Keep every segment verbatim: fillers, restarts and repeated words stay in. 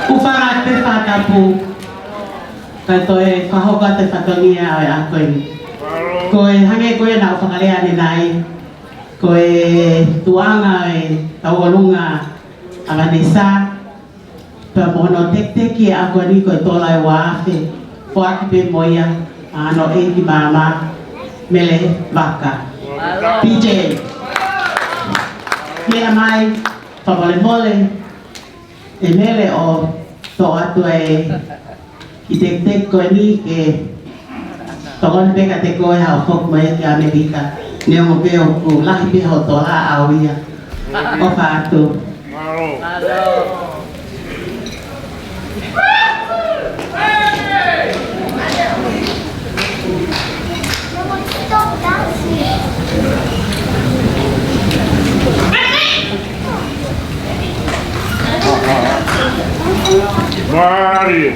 Kuo fakaʻatā pē fakatapu, kae toe fakahoko atu e fatongia ʻo e ako ni. Ko e hangē ko ia naʻa ku fakalea ʻanenai, ko e tuʻunga ʻo e tauʻolunga ʻa Vanessa, pea mo hono tekiteki e ako ni ko e tola ʻe ua afe, foaki pē mo ia ʻa hono ʻeiki maama, Mele Vaka. P J. Meʻa mai, fakamolemole, ʻe Mele, ʻo toʻo atu e kiʻi tekiteki ko eni ke tokoni pē kiate koe haʻo foki mai ki ʻAmelika. Neongo pē ʻoku lahi pē hoʻo tola ʻau ia. ʻOfa atu. Mālie.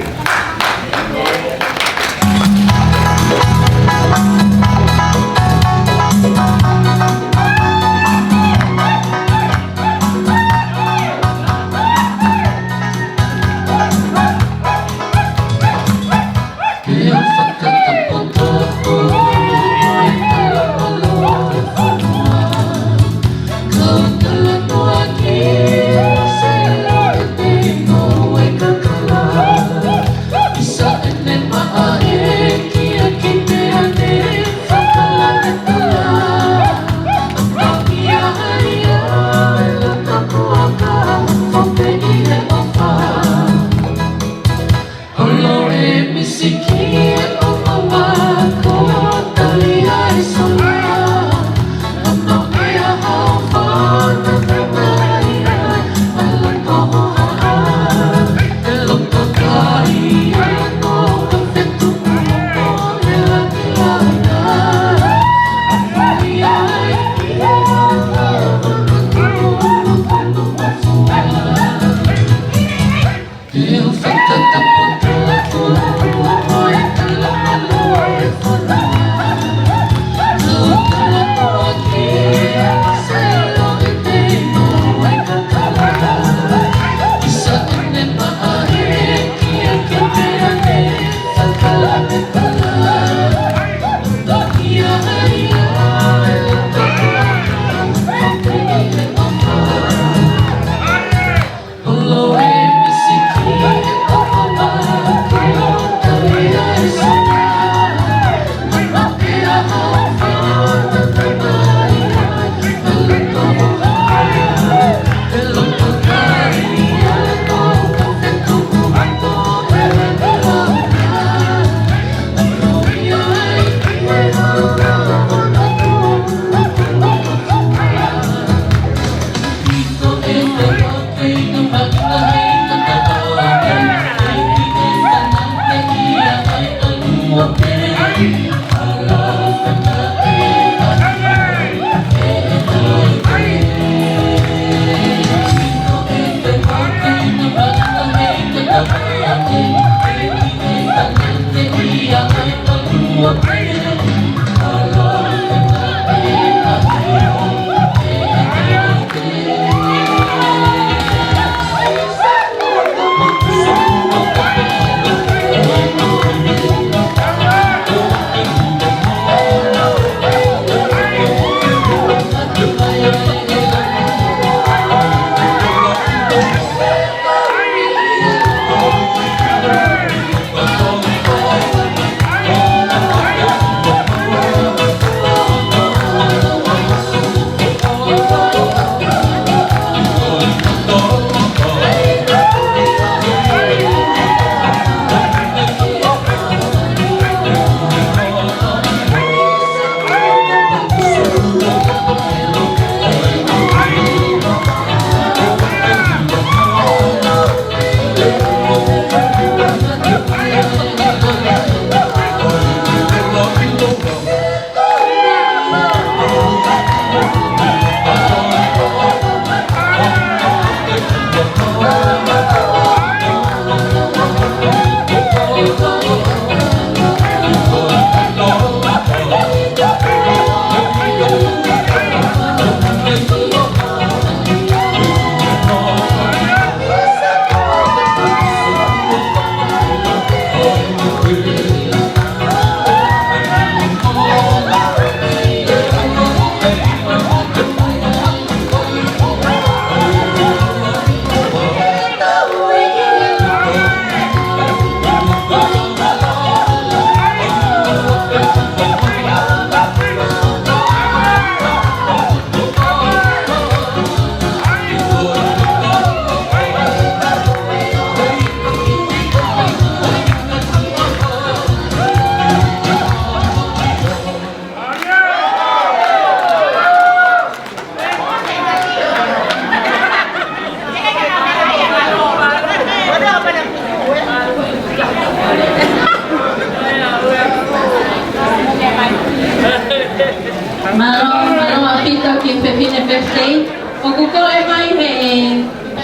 ʻOku kole mai he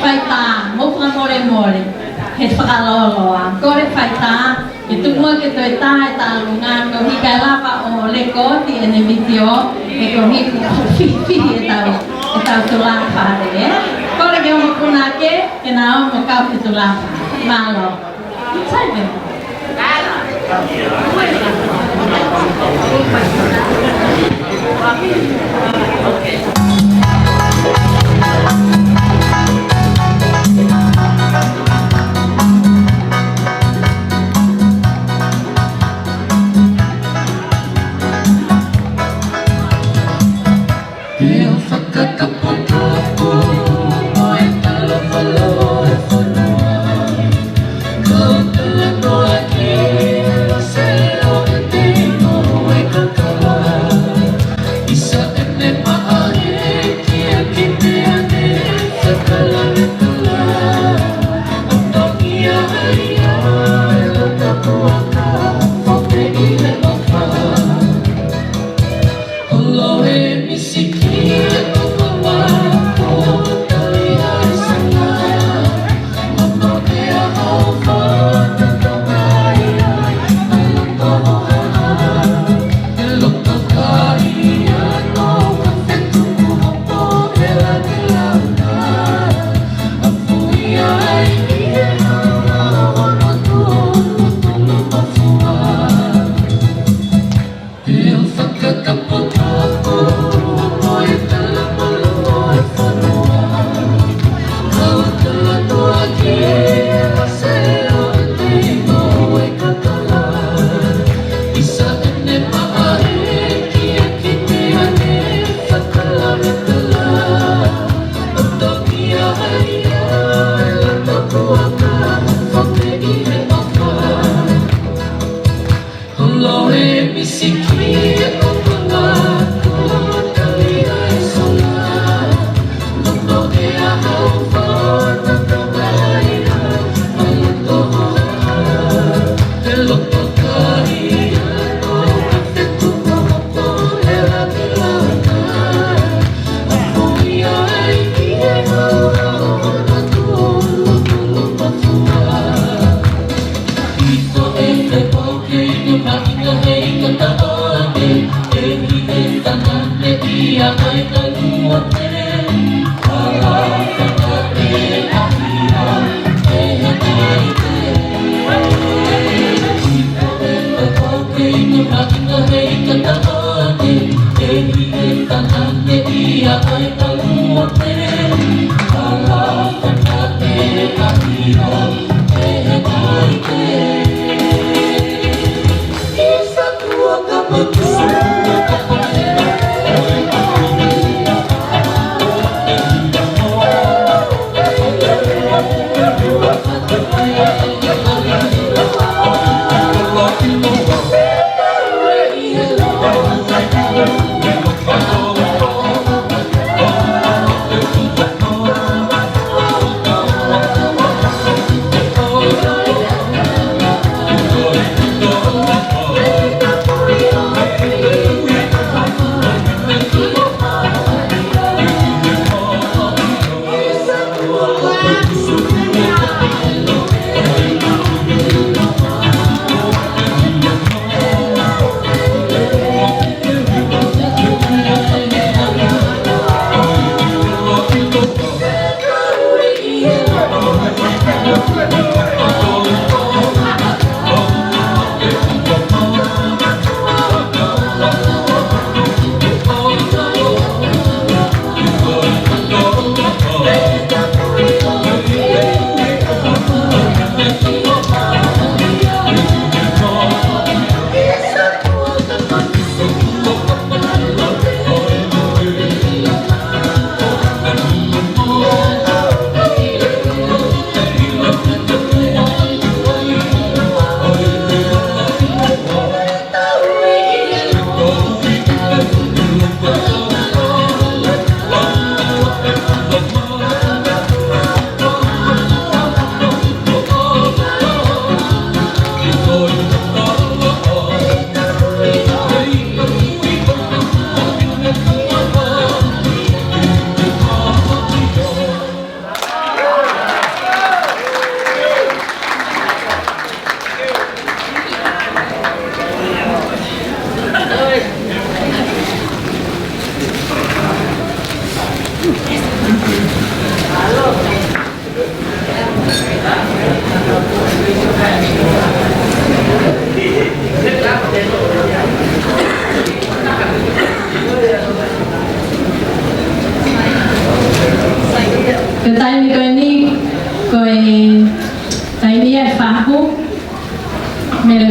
faitā, mou fakamolemole, he fakalōloa. Kole faitā, ke tuku muʻa ke toe tā e tauʻolunga, koeʻuhi kae lava ʻo lekooti ʻene vitiō, he koeʻuhi ko e fihi, fihi ʻetau, ʻetau tulafale, ē? Kole ke ʻomi punake, ke na ō mo kau ki he tulafale. Mālō.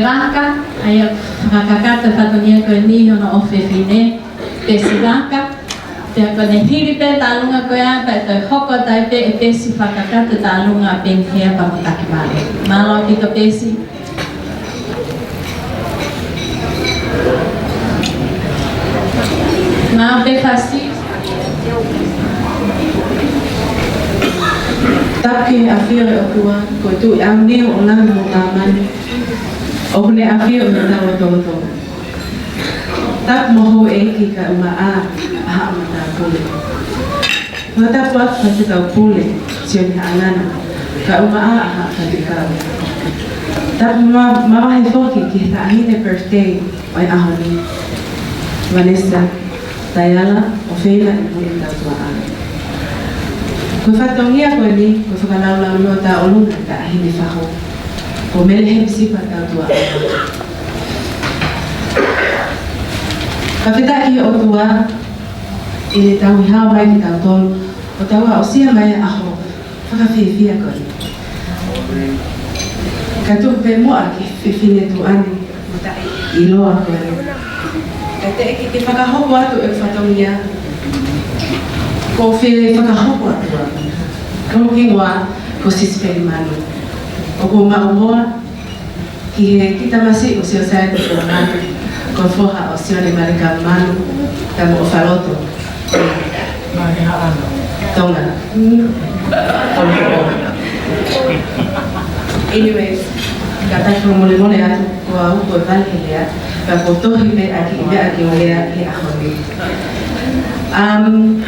Vaka, ʻa ia ʻoku fakakakato e fatongia ko eni ʻi hono ʻofefine, Pesi Vaka. Pea ko ʻene hili pē e tālunga ko ia, pea toe hoko atu ai pē e pesi fakakakato e tālunga ʻa Penihea pea mo Takivalo. Mālō ʻaupito Pesi. Maʻu pē fasi. Tapu ki he ʻafio ʻo e ʻOtua, ko e Tuʻi ʻaoniu ʻo langi mo māmani, ʻoku ne ʻafio ʻi hotau lotolotonga. Tapu mo houʻeiki kae ʻumaʻā ʻa haʻa matāpule. Fakatapu atu ki he Faifekau Pule, Sione Haʻalana, kae ʻumaʻā ʻa haʻa faifekau. Tapu ma-, mavahe foki ki he taʻahine birthday ʻo e ʻaho ni, Vanessa Taiala, ʻofeina ʻi muli ʻetau tuaʻana. Ko e fatongia ko eni, ko e fakalaulaunoa tauʻolunga ʻa e taʻahine fahu, ko Mele Hemisipa Tautuaʻana. Fakafetaʻi ki he ʻOtua, ʻi heʻene tauhi hao mai kitautolu, ʻo tau aʻusia mai e ʻaho fakafiefia ko eni. Kae tuku pē muʻa ki he fefine tuʻa ni mo taʻeʻiloa ko eni. Kae teʻeki ke fakahoko atu e fatongia, ʻoku ou fie fakahoko atu ʻa e kolokingoa ko Sisipeli Manu. ʻOku ou maʻu moa ki he kiʻi tamasiʻi ʻo Siosiaia Tupou Manu, ko e foha ʻo Sione Maleka Manu, pea mo ʻOfaloto Tonga. Anyways, kātaki fakamolemole atu, ko au ko e vale he lea, ka ʻoku ou tohi pē ʻa e kiʻi meʻa ke u lea he ʻaho ni. Um,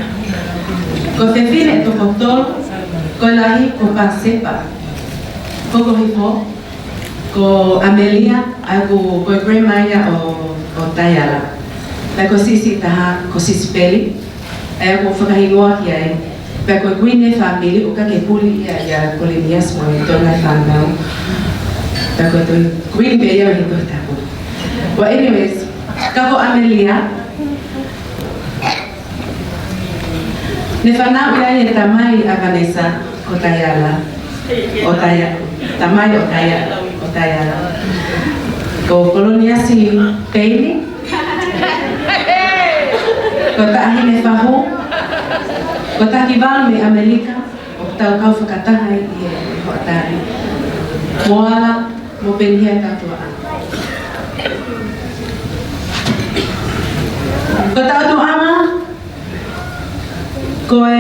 ko e fefine ʻe toko tolu, ko e lahi ko Pasepa, ko e hoko hifo ko ʻAmelia, ʻa ia ko, ko e grandma ia ʻo, ʻo Taiala. Pea ko e siʻisiʻi taha ko Sisipeli, ʻa ia ʻoku fakahingoa ki ai. Pea ko e kuini e fāmili, ʻoka ke puli ia ʻia Koliniasi mo e Tonga e fānau. Pea ko e kuini pē ia ʻi he Tohi Tapu. Well, anyways, ka ko ʻAmelia, ne fanauʻi ai e tamai ʻa Vanessa ko Taiala, ʻo Taia-, tamai ʻo Taia-, ʻo Taiala. Ko Koloniasi Peini, ko e taʻahine fahu, ko Takivalu mei ʻAmelika, ʻoku tau kau fakataha ʻi he hoʻatā ni. Moala, mo Penihea Tautuaʻana. Ko Tautuaʻana, ko e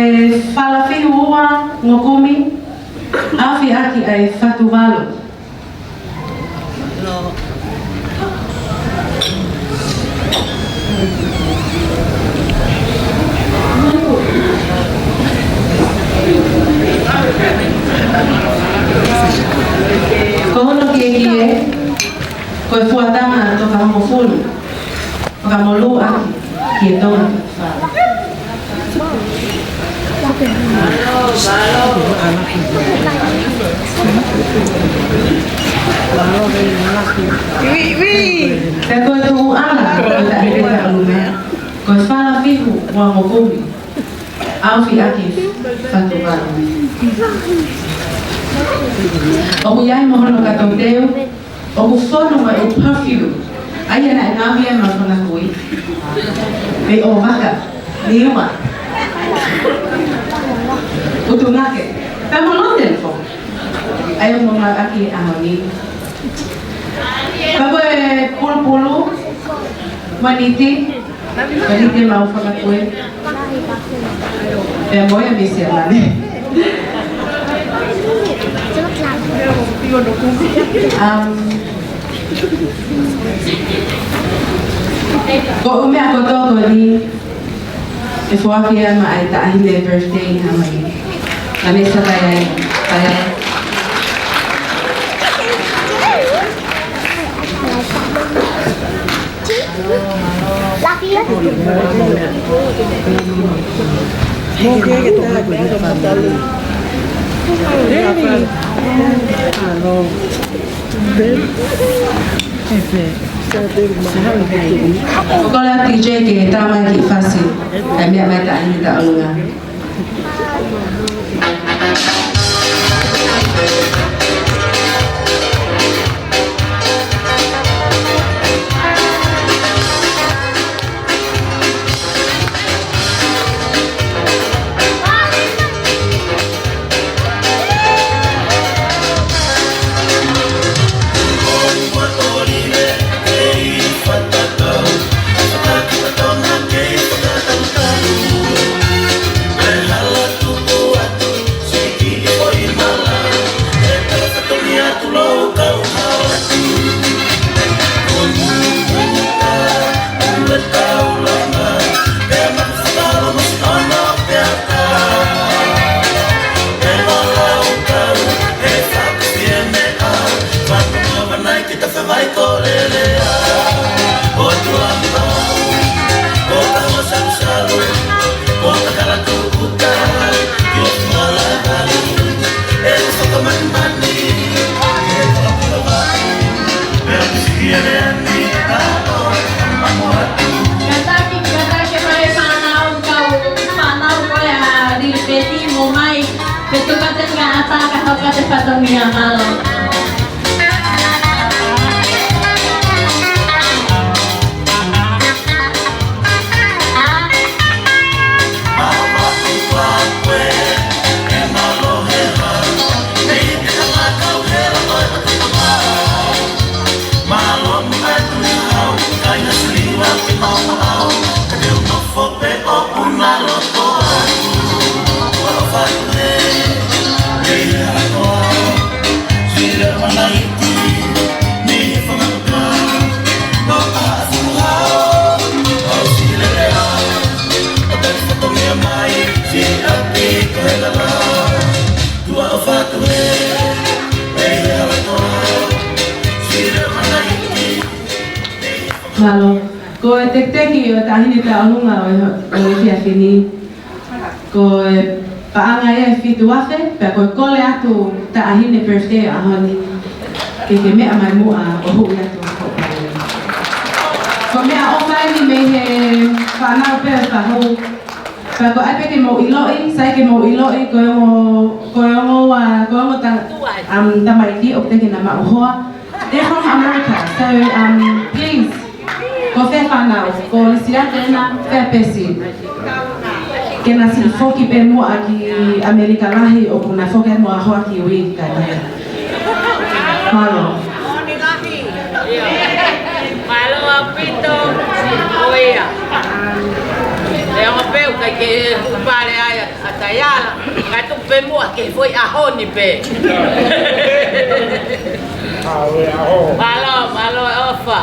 fala fihu ua ngokumi, ʻaofi ʻaki ʻa e fatu valu. Ko hono kiekieʻi, ko e fuatanga toko hongofulu, fakamolū ʻaki ki he Tonga Fala. Pea ko e tuʻuʻanga ʻo e taʻahine taʻolunga, ko e fala fihu ua ngokumi, ʻaofi ʻaki e fatu valu. ʻOku ʻi ai mo hono kato teu, ʻoku fonu mo e ʻū perfume, ʻa ia naʻe ngaohi ʻe Malfonakui, mei ʻOvaka, Niua, ʻUtungake, pea mo London foki. ʻA ia ʻoku mau ngāueʻaki he ʻaho ni. Pea ko e pulupulu, maniti, maniti ʻemau fakakue. Pea mo ia mei Siamane. Um, ko e ʻū meʻa kotoa ko eni, ʻe foaki ia maʻa e taʻahine birthday ʻi Hamaiki. Vanessa Taiala, Taiala. Ko e kole atu D J ke tā mai e kiʻi fasi, kae meʻa mai e taʻahine taʻolunga. Mou mai, ke tuku atu e ngaahi ʻatā kae hoko atu e fatongia, mālō. Mālō. Ko e tekiteki ʻo e Taʻahine Tauʻolunga ʻo e, ʻo e efiafi ni, ko e paʻanga ia ʻe fitu afe, pea ko e kole atu Taʻahine birthday ʻaho ni, ke ke meʻa mai muʻa ʻo huʻi atu ho palani. Ko e meʻaʻofa eni mei he fānau pē ʻo e fahu. Pea ko e ʻai pē ke mou ʻiloʻi, sai ke mou ʻiloʻi, ko e ongo, ko e ongo, ʻa, ko e ongo ta-, um, tamaiki ʻoku teʻeki ke na maʻu hoa. They're from America, so, um, please, ko fē fānau, ko Lisiate ena, fē pesi. Ke na siʻi foki pē muʻa ki ʻAmelika lahi ʻoku na foki muʻa hoa ki ui ka te. Mālō. Mālō ʻaupito. ʻOia. ʻE ongo pē ʻoku ʻikai ke hū pale ai ʻa Taiala. Ka tuku pē muʻa ke foʻi ʻaho ni pē. Mālō, mālō ʻofa.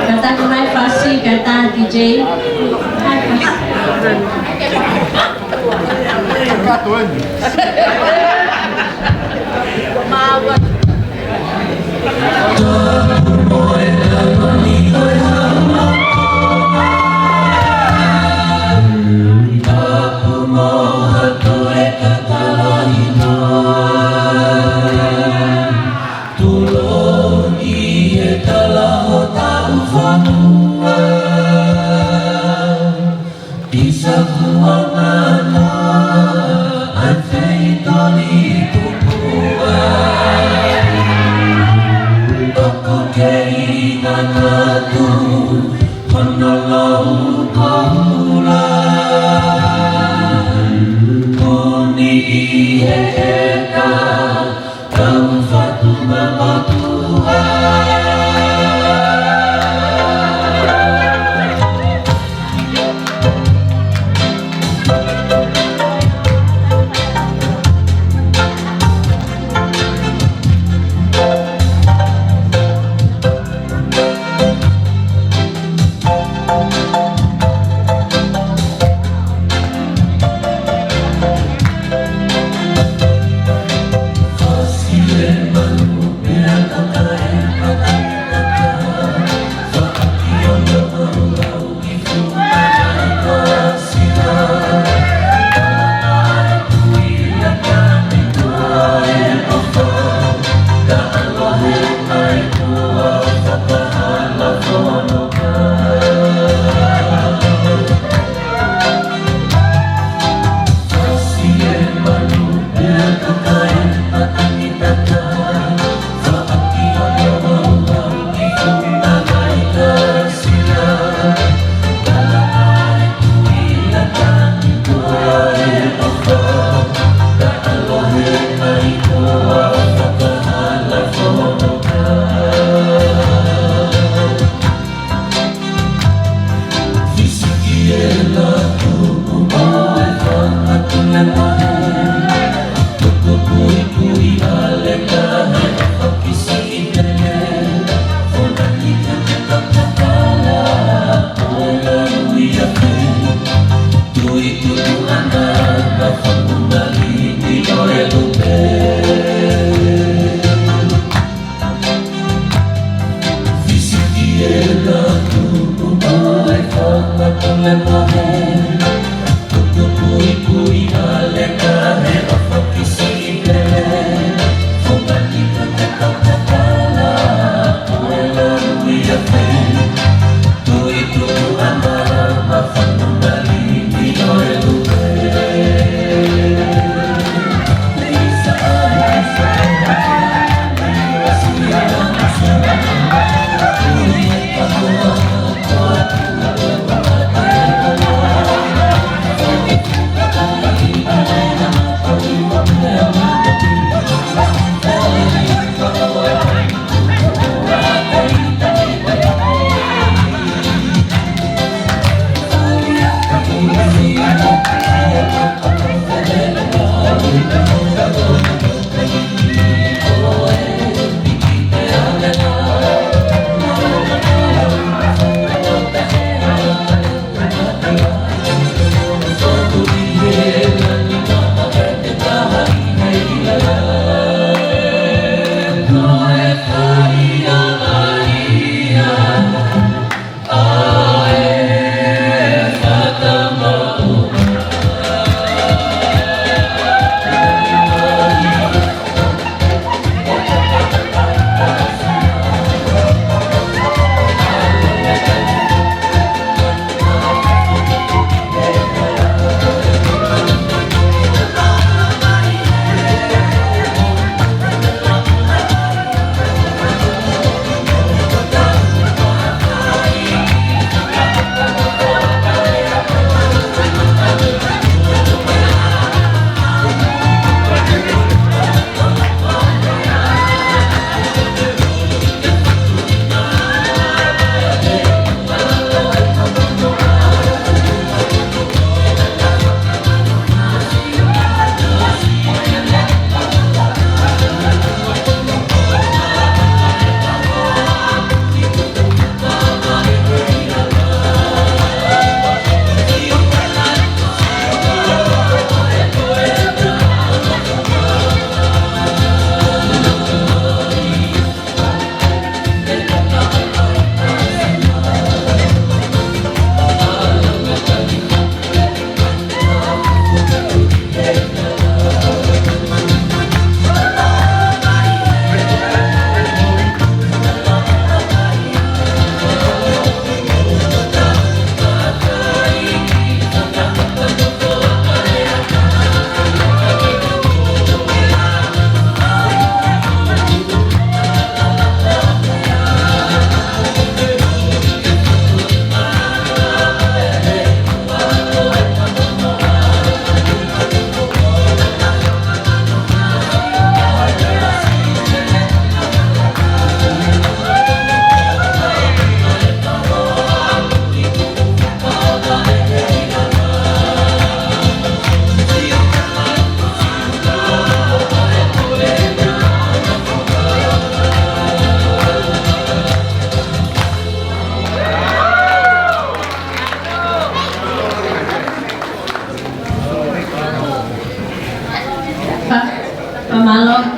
Kātaki mai Fasi, kātaki D J. Isa kuo ngana, ʻa e feitoli tupua. ʻOku kei ngangatu hono lau koula. Puni ʻi he ʻeka, kau fatu mamatua.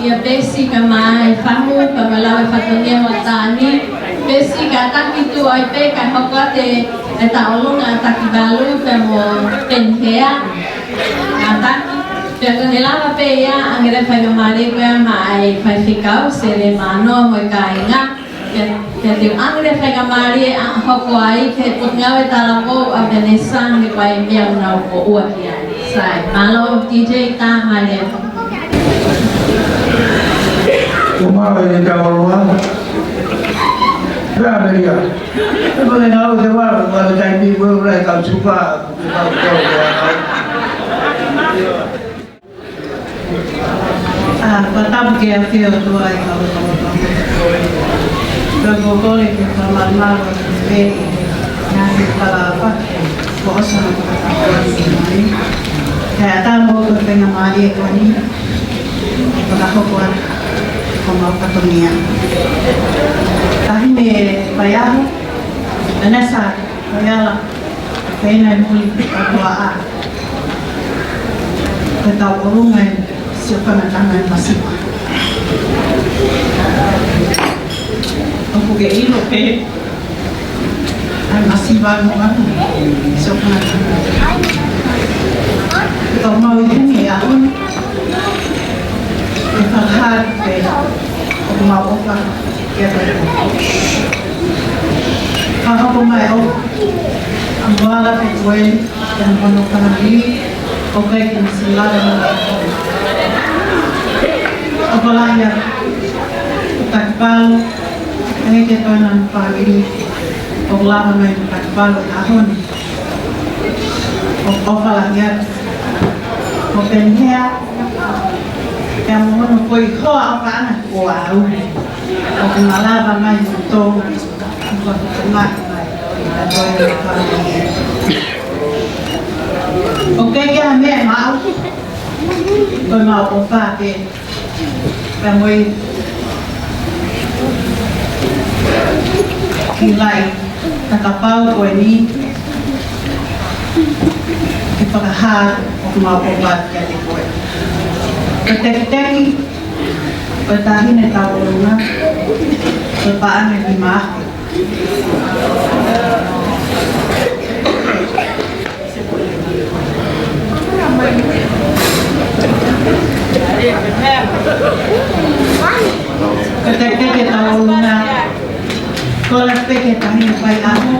ʻIa Pesi kae ʻumaʻā e fahu, pea mo e lau e fatongia mo Tani. Pesi kātaki tuʻu ai pē kae hoko atu e tauʻolunga ʻa Takivalu pea mo Penihea. Kātaki. Pea ko e lava pē ia, ʻoange e faingamālie ko ia maʻa e faifekau, Sele Manoa mo e kāinga. Pea, pea te u ʻoange e faingamālie ʻa hoko ai ki he Potungāue Talavou ʻa Vanessa, he ko e meʻa ʻoku nau kō ua ki ai. Sai, mālō D J, tā mai leva. Ko mālō e tauʻolunga. Pea melia. E ko e ngau te wā, wā te taimi ko e ura e kau supa, kau kau, kau. ʻA, fakatapu ki he ʻafio ʻOtua ʻi he kau kau kau. Ko e kole ke fakamālō atu pē, ngaahi fala apa, ko osa na fakatapu atu ki mai. Kae ʻatā mo ko e faingamālie ko eni, fakahoko atu, ko mau fatongia. Taʻahine Faiaho, Vanessa Faiala, pehē nai muli, ʻa, ko e tauʻolunga e siʻoku ngaahi tama e masiva. ʻOku ke ʻilo pē ʻa e masiva mo ʻaku siʻoku ngaahi tama. Ko mau ʻi heni he ʻaho ni, ke fakahā pē ʻoku mau ʻofa kiate koe. Fakahoko mai ʻa e ʻofa ʻa Moala Petueli, pea mo hono fāmili, ʻoku ʻikai ke nau sila lava mo e ʻofa. ʻOfa lahi atu Takivalu, pehē ki he toenga hono fāmili, ʻoku lava mai mo Takivalu he ʻaho ni. ʻOku ʻofa lahi atu mo Penihea, pea mo hono foʻi hoa ʻofaʻanga ko au. ʻOku na lava mai mo tō, ʻoku na fokotuʻu mai, ʻa e toenga hono fāmili. ʻOku ʻikai ke ʻi ai ha meʻa maʻu, ko e mau ʻofa pē. Pea mo e kiʻi laʻi takapau ko eni, ke fakahā ʻoku mau ʻofa kiate koe. Ko e tekiteki, ko e taʻahine tauʻolunga, ko e paʻanga ʻe nima afe. Ko e tekiteki tauʻolunga, ko e last pē ki he taʻahine Faiaho,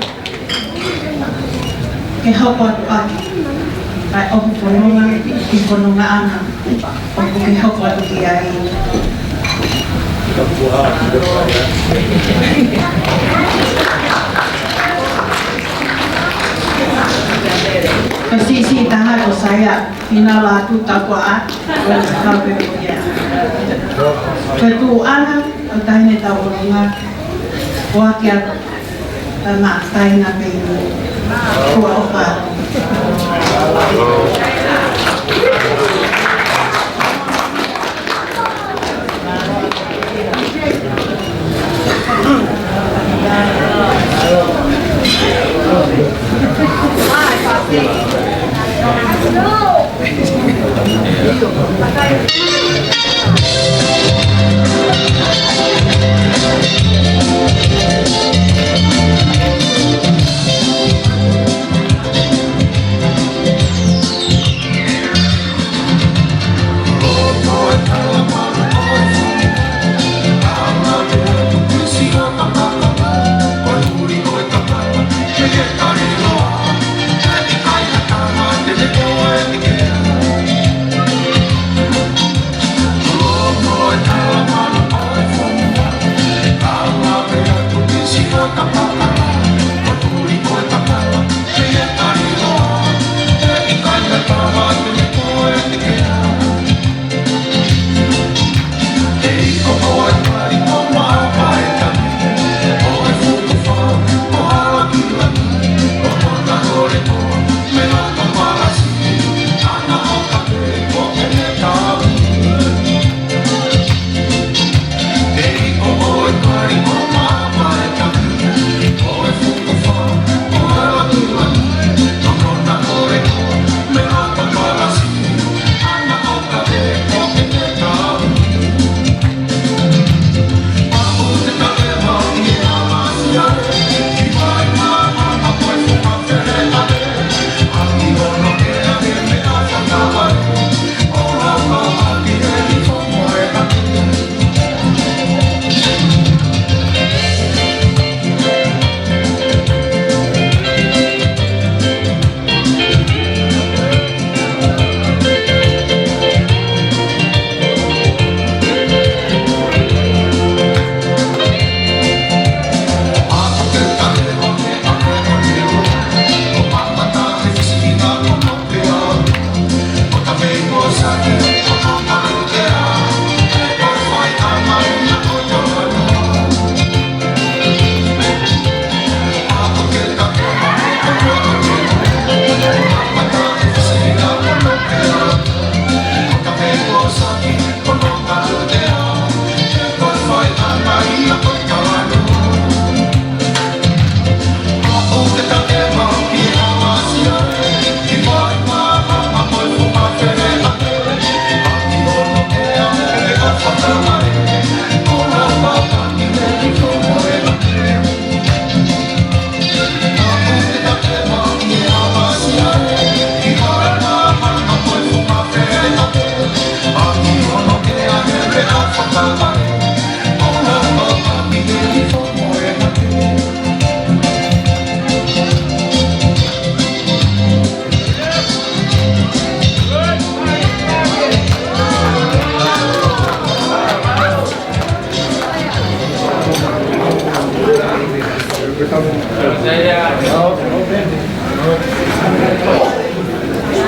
ke hoko atu ʻaki ʻa e ʻofa fononga, ʻi he fonongaʻanga ʻoku ke hoko atu ki ai. Ko e siʻisiʻi taha ko Saia, ina la tu takuaʻa, ʻo ka pe ko ia. Ko e tuʻunga ʻo e taʻahine tauʻolunga, ʻoku ʻikai ke Tama, taina pē ni. Kua ʻofa.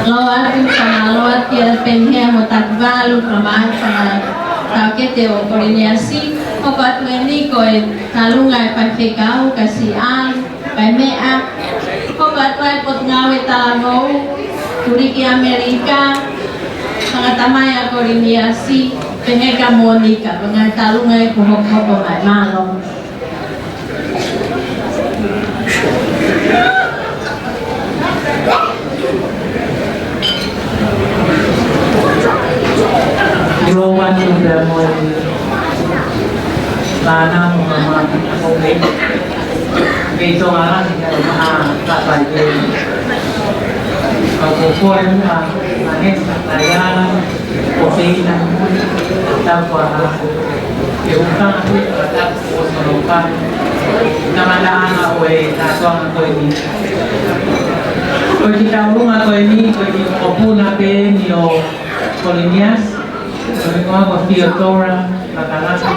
Lōloa atu, fakamālō atu kia Penihea mo Takuvalu, kae ʻumaʻā e fanga taukete ʻo Koliniasi. Hoko atu eni ko e tālunga e faifekau, ka siʻa, kae meʻa. Hoko atu ai Potungāue Talavou, Tuliki ʻAmelika, fanga tamai ʻa Koliniasi, pehē kia Monika, ko e ngaahi tālunga ʻe hokohoko mai, mālō. Lōloa atu pea mo e mana mo e mama mo e mei Tonga lahi ka e maha ka pai e. Ka ko koe ma, ma ne sa kaya, ko Peina, ta kua ha. Ke uka, ke uka, ko sono pa. Tamata ana ʻo e, ta sono ko e ni. Ko e kiʻi taulunga ko eni, ko e kiʻi mokopuna pē eni ʻo Koliniasi, ko e hingoa ko Theodora Makalaka.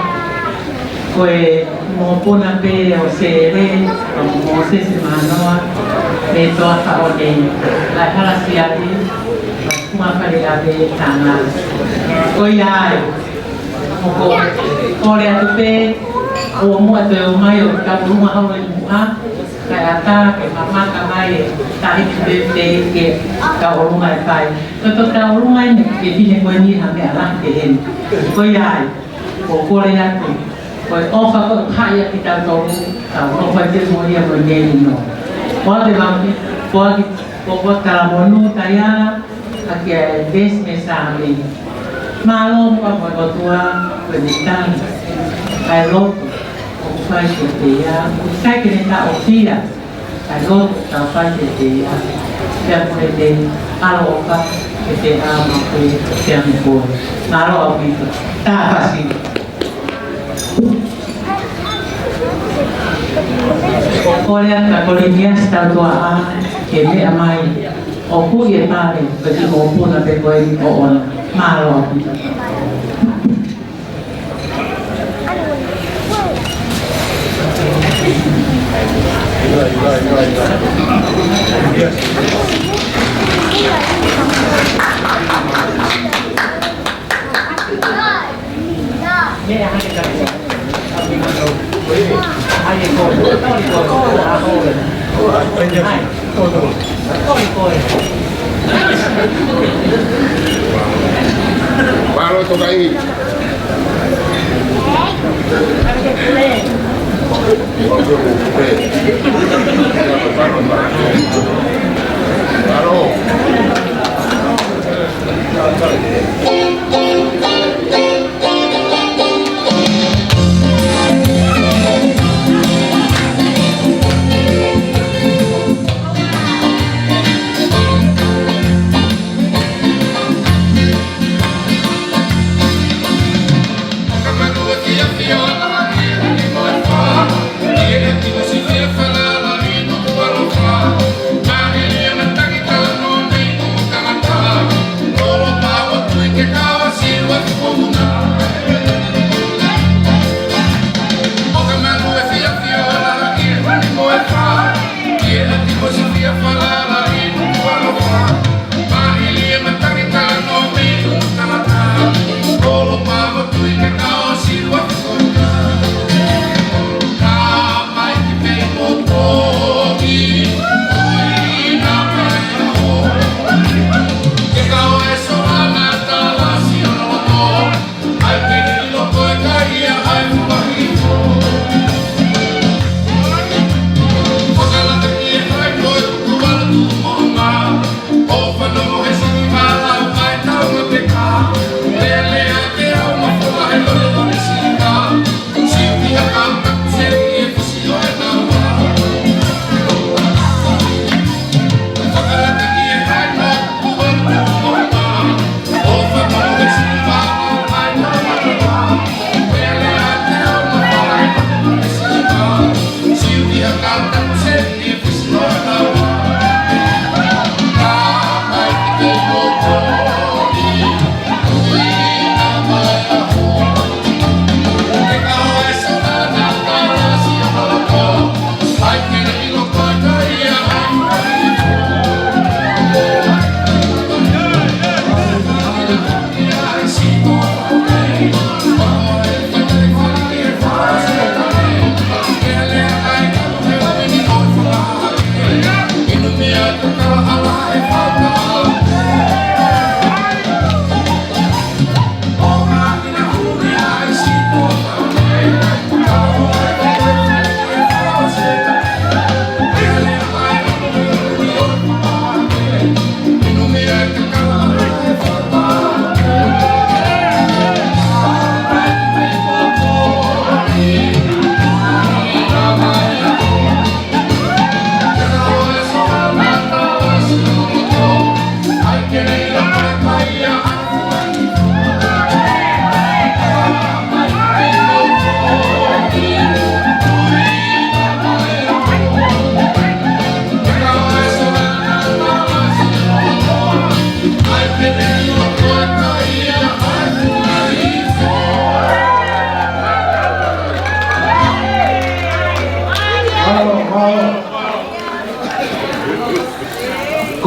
Ko e mokopuna pē ʻo Sele, ʻo Mōsese Mānoa, mei Toa Kaone, ʻa e hala siapi, ʻa e Kuā Fale ʻAve Tana. Ko ia ai, ʻoku ou kole atu pē, ʻoua muʻa toe ʻomai ʻo taulunga holo ʻi muʻa, kae ʻatā ke mamata mai e tahi ki pē pē ke taulunga e fai. Ko e taulunga eni, ke fine ko eni ha meʻa lahi ke heni. Ko ia ai, ʻoku ou kole atu. Ko e ʻofa ko e kaʻi ʻa kitautolu, ka ʻoku ou fai pē mo ia mo e neni nō. Ko ʻete vaki, ko ʻaki, ko ko talamonū taiala, ʻa kia e vesi me sāme. Mālō muʻa mo e ʻOtua, ko e ni tani. ʻA e lotu, ʻoku fai ke te ia, ʻoku sai ke ne taʻofia. ʻA e lotu, ka fai ke te ia. Pea ko e te, ʻaloʻofa, ke te ʻā mo koe, pea mo koe. Mālō ʻaupito. Tāfasi. Ko e lea ka Koliniasi tau toa ʻā, ke meʻa mai, ʻo kui e pale, ko e kiʻi mokopuna pē ko eni ʻoʻona. Mālō ʻaupito. Mālō tokaʻi. Mālō.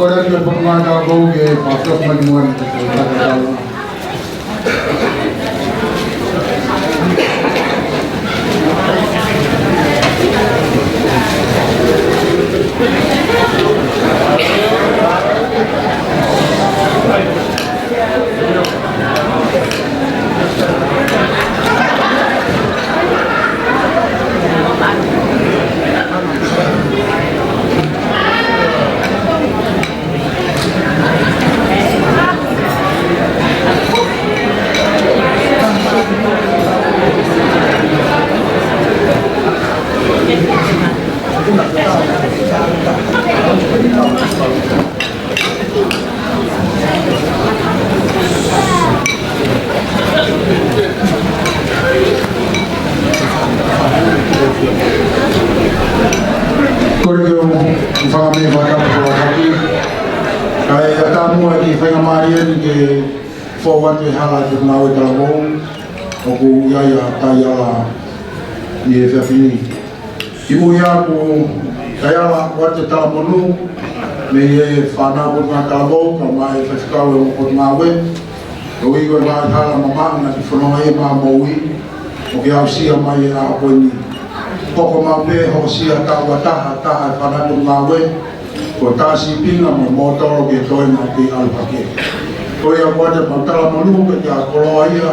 Kole atu ki he Potungāue Talavou ke fakafoki mai ki muʻa ʻene tau. Kole ke u fakaʻamu fakatapu fakatapu. Kae ʻatā muʻa e kiʻi faingamālie ni ke fou atu e hala ʻo e Potungāue Talavou ʻoku ʻi ai ʻa Taiala ʻi he efiafi ni. Kimuʻa ʻoku ou taiala atu e talamonū mei he fānau Potungāue Talavou, kae ʻumaʻā e faifekau ʻo e Potungāue, koeʻuhi ko e ngaahi hala mamaʻo naʻa ke fononga ai ʻi heʻema moʻui, ʻo ke aʻusia mai he ʻaho ko eni. Hoko mai pē hoʻo ʻosi ʻa e taʻu ʻe taha taha e fānau Potungāue, ko e tā sīpinga mo e mōtolo ki he toenga ʻoku kei ʻalu hake. Ko ia ʻoku ʻoatu ʻemau talamonū pē kia Koloa ia,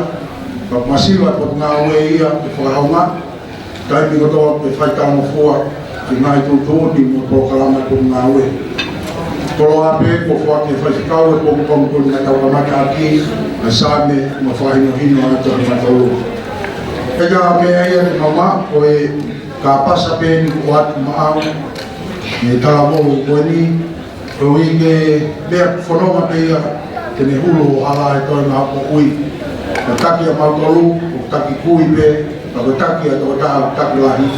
kae ʻumaʻā e Potungāue ia, ke fakahounga taimi kotoa ke fai talangofua ki he ngaahi tuʻutuʻuni mo e polokalama Potungāue. Koloa pē kuo foaki ʻe he faifekau e pongipongi ko eni naʻa tau kamata ʻaki ʻa e Saame mo e fakahinohino ʻa e Tohi Mātolu. Pea ko e meʻa ia ʻe maʻu, ko e kāpasa pē eni kuo ʻoatu maʻau ʻe he talavou ko eni, koeʻuhi ko e meʻa fononga pē ia te ne hulu hoʻo hala he toenga hoʻo moʻui. Ko e taki ʻamautolu, ko e taki kui pē, ka ko e taki ʻa e tokotaha taki lahi,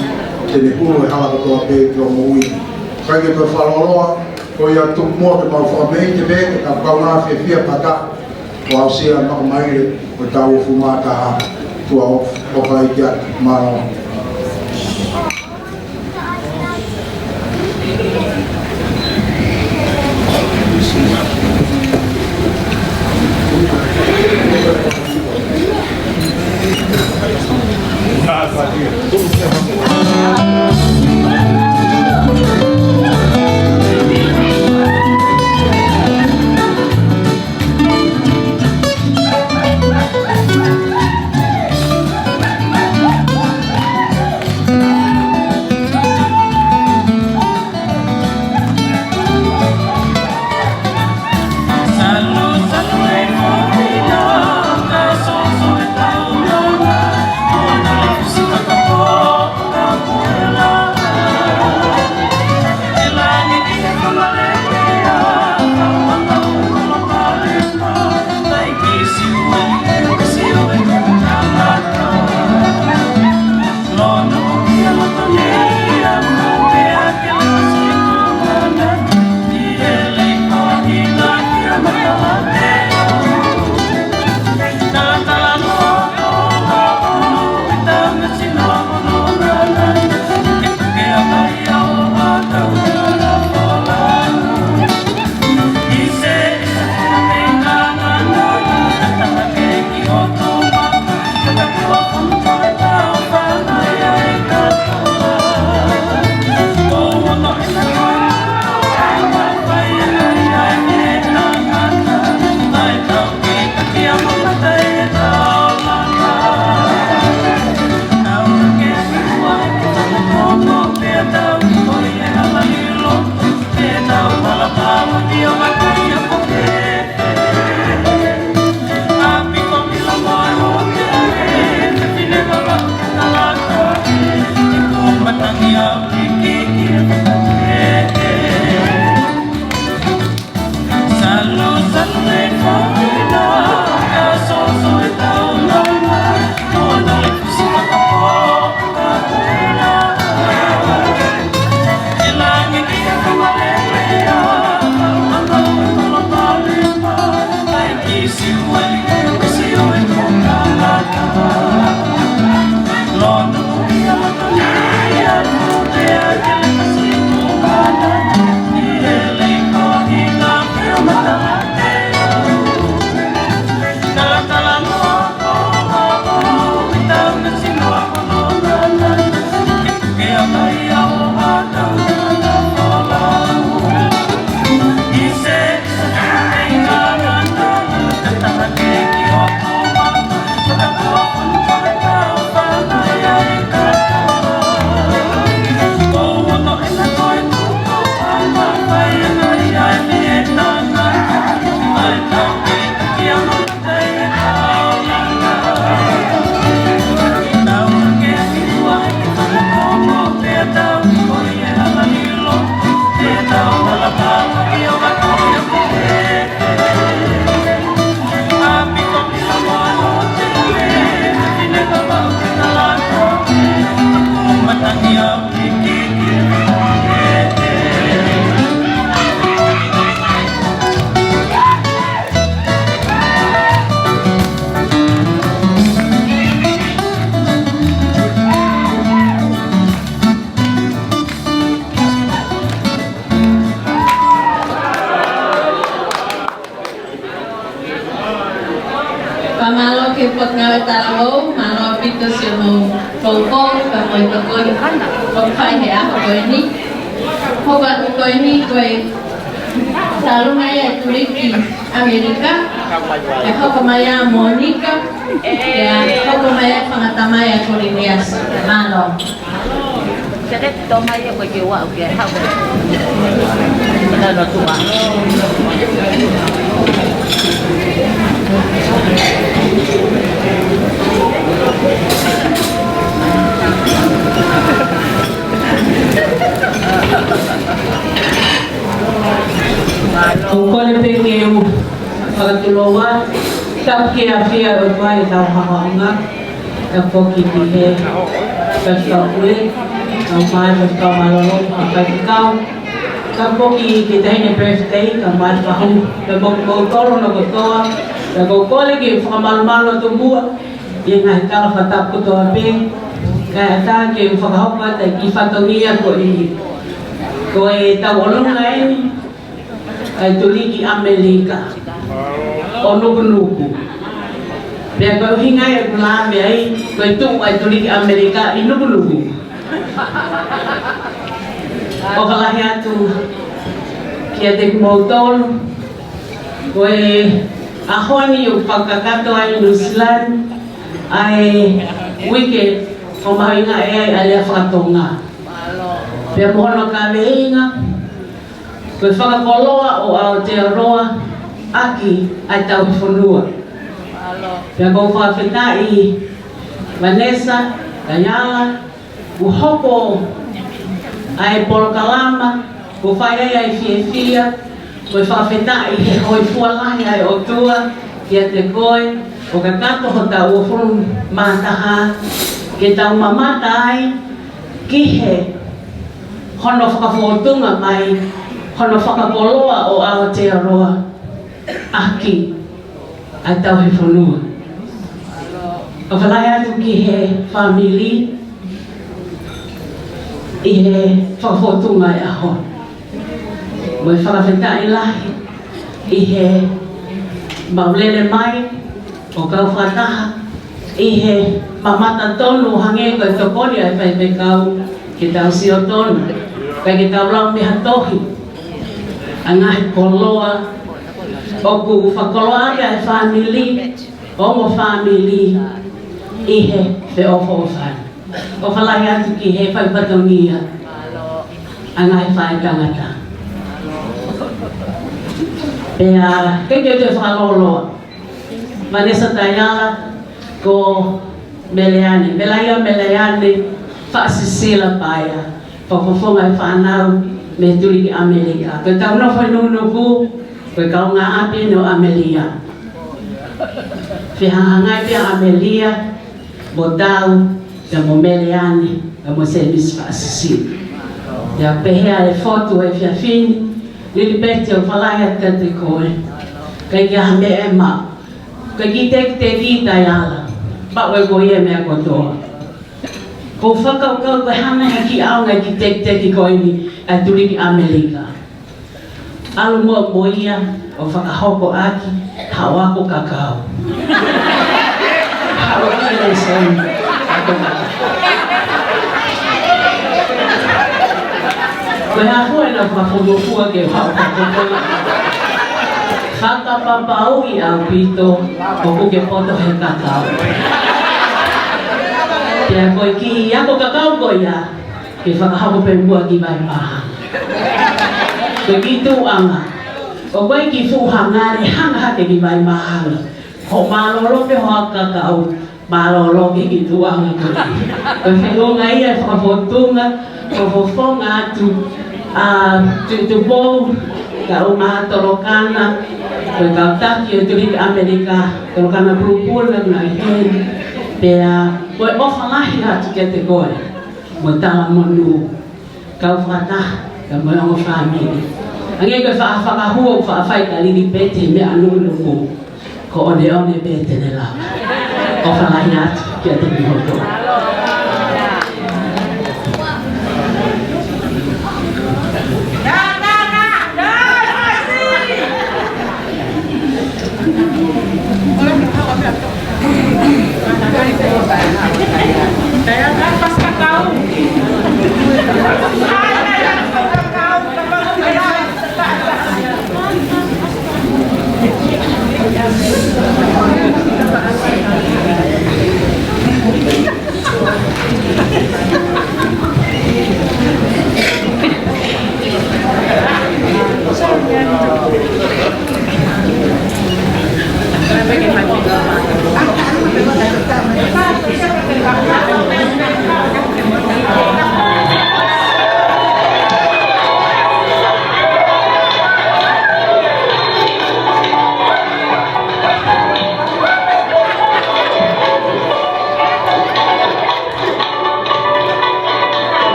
te ne hulu e hala kotoa pē ki hoʻo moʻui. ʻIkai ke toe fakalōloa, ko ia tuku muʻa ke mau fakameʻite pē, ke tau kaungā fiefia pē ʻo aʻusia e maʻu mai ʻo e taʻu hongofulu mā taha, tuʻa ʻofa ʻeiki atu, mālō. Mālō ki he Potungāue Talavou, mālō ʻaupito siʻomou poupou, pea mo e tokoni ʻoku fai he ʻaho ko eni. Hoko atu ko eni ko e talunga ia ʻa e Tuliki ʻAmelika, ʻe hoko mai ʻa Monika, ʻe hoko mai ʻa e fanga tamai ʻa Koliniasi. Mālō. Sele toma ia ko ke wa ke ha. Mana no tuma. ʻOku ou kole pē ke u fakatulou atu, tapu ki he ʻafio ʻa e ʻOtua ʻi heʻetau hanga ʻo ngāue. Tapu foki ki he Faifekau Pule, kau mai Faifekau Mālōlō, kau Faifekau. Tapu foki ki he Taʻahine Birthday, kau mai Fahu, pea mo kimoutolu hono kotoa. Pea ʻoku ou kole ke fakamalumalu atu muʻa ʻi he ngaahi tala fakatapu kotoa pē, kae ʻatā ke u fakahoko atu e kiʻi fatongia ko eni. Ko ʻetau ʻolunga eni ʻa e Tuliki ʻAmelika ʻo Nukunuku. Pea ko e ʻuhinga ia ʻoku lave ai, ko e tuʻu ʻa e Tuliki ʻAmelika ʻi Nukunuku. ʻOfa lahi atu kiate kimoutolu, ko e ʻaho ni ʻoku fakakakato ai ʻi Nuʻu Sila ʻa e uike ʻoku mahuʻinga ai ʻa e lea faka-Tonga. Pea mo hono kaveinga, ko e fakakoloa ʻo Aotearoa ʻaki ʻa e tauhi fonua. Pea ʻoku ou fakafetaʻi Vanessa, Diana, ʻoku hoko ʻa e polokalama, ʻoku fai ai ʻa e fiefia, ʻoku ou fakafetaʻi he hōifua lahi ʻa e ʻOtua kiate koe, ʻo kakato hotau uofulu mā taha, ke tau mamata ai ki he hono fakafōtunga mai, hono fakakoloa ʻo Aotearoa ʻaki ʻa e tauhi fonua. ʻOfa lahi atu ki he fāmili ʻi he fakafōtunga ʻo e ʻaho. Mo e fakafetaʻi lahi ʻi he maʻulele mai ʻo kau fakataha ʻi he mamata tonu ʻo hangē ko e tokoni ʻa e Faifekau ke tau sio tonu. Kae ke tau lau mei ha tohi ʻa e ngaahi koloa ʻoku fakakoloa ʻaki ʻa e fāmili, ongo fāmili ʻi he feʻofoʻofani. ʻOfa lahi atu ki he fai fatongia ʻa e ngaahi faʻētangata. Pea ke ke te fakalōloa. Vanessa Taiala, ko Meleane, Melaia Meleane Faʻasisila Paea, fakafofonga e fānau mei Tuliki ʻAmelika. Ko ʻetau nofo ʻi Nukunuku, ko e kaungāʻapi ʻeni ʻo ʻAmelia. Fehangahangai pē ʻa ʻAmelia mo Tau, pea mo Meleane, pea mo Semisi Faʻasisila. Pea pehē ʻa e fotu ʻo e efiafi ni, Lilipeti, ʻofa lahi atu kiate koe. ʻIkai ke ʻi ai ha meʻa ʻe maʻu. ʻIkai ke tekiteki Taiala, maʻu ʻe koe ia e meʻa kotoa. ʻOku ou fakakaukau ko e hā nai ha kiʻi ʻaonga e kiʻi tekiteki ko eni ʻa e Tuliki ʻAmelika. ʻAlu muʻa mo ia ʻo fakahoko ʻaki haʻo ako kakau. Haʻo ako lesoni. Ko e hā fua ʻena fakafuofua ke haʻo ako kakau? Fakapapauʻi ʻaupito ʻoku ke poto he kakau. Pea ko e kiʻi ako kakau ko ia, ke fakahoko pē muʻa ki vai māhanga. Ko e kiʻi tuʻuʻanga. ʻOku ʻikai ke fuʻu hanga ʻe hanga hake ki vai māhanga. Hoʻo mālōlō pē hoʻo ako kakau, mālōlō ki he kiʻi tuʻuʻanga ko ē. Ko e feʻunga ia e fakafōtunga, ko e fofonga atu ʻa Tuʻi Tupou, kae ʻumaʻā Tolokana, ko e kau taki ʻo e Tuliki ʻAmelika, Tolokana Pulupulu, ngaahi heni. Pea ko e ʻofa lahi atu kiate koe mo Talamonū, kau fakataha, pea mo e ongo fāmili. Hangē ko e faʻa fakahua ʻoku faʻa fai kia Lilipeti he meʻa Nukunuku, ko ʻoneʻone pē te ne lava. ʻOfa lahi atu kiate kimoutolu.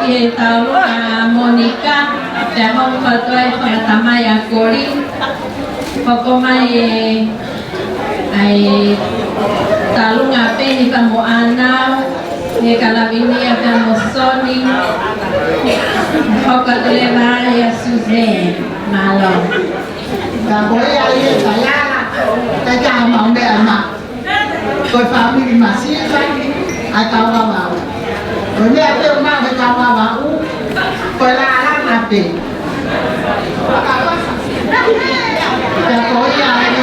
He taulunga ʻa Monica, pea hoko atu ai fakatamai ʻa Koli. Hoko mai e, ʻa e taulunga ʻa Peni pea mo ʻAnau, ʻe Kalavinia pea mo Soni. Hoko atu leva ai ʻa Suzanne, mālō. Ka ko ia ai e taiala, ʻikai ke ʻi ai haʻamau meʻa maʻu. Ko e fāmili masiva ʻa e kau Vavaʻu. Ko e meʻa pē ʻoku maʻu he kau Vavaʻu, ko e lālanga pē. Ka ko ia ai.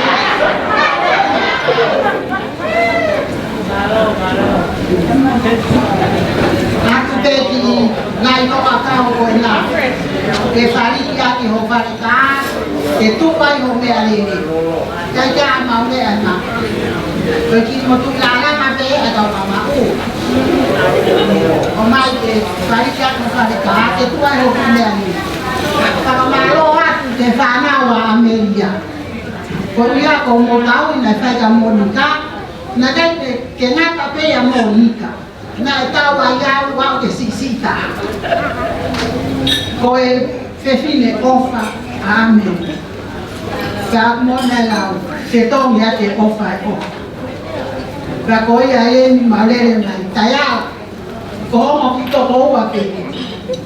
Aku pē ki nai ko a kau ko e na. Ke fali ki ake ho fale ka, ke tupai ho meʻa lele. ʻIkai ke ʻi ai haʻamau meʻa maʻu. Ko e kiʻi motuʻa lālanga pē ʻa e kau Vavaʻu. ʻOmai ke fali ki ake ho fale ka, ke tupai ho kiʻi meʻa lele. Fakamālō atu ki he fānau ʻa ʻAmelia. Ko ia ko Motau naʻe fai kia Monica, naʻe ʻikai ke, ke ngata pē ʻia Monica. Naʻe tau ai au au ke siʻisiʻi taha. Ko e fefine ʻofa ʻa ʻAmelia. Ka mo naʻe lau, fetongi ʻa e ʻofa ʻe ʻofa. Ka ko ia eni ma lele mai, taiala. Ko homo kiʻi tokoua pē.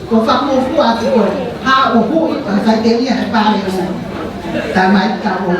Ko e fakamoʻoni atu ko e, haʻu ʻo hui, ka fai te ia he pale o. Tamai tau.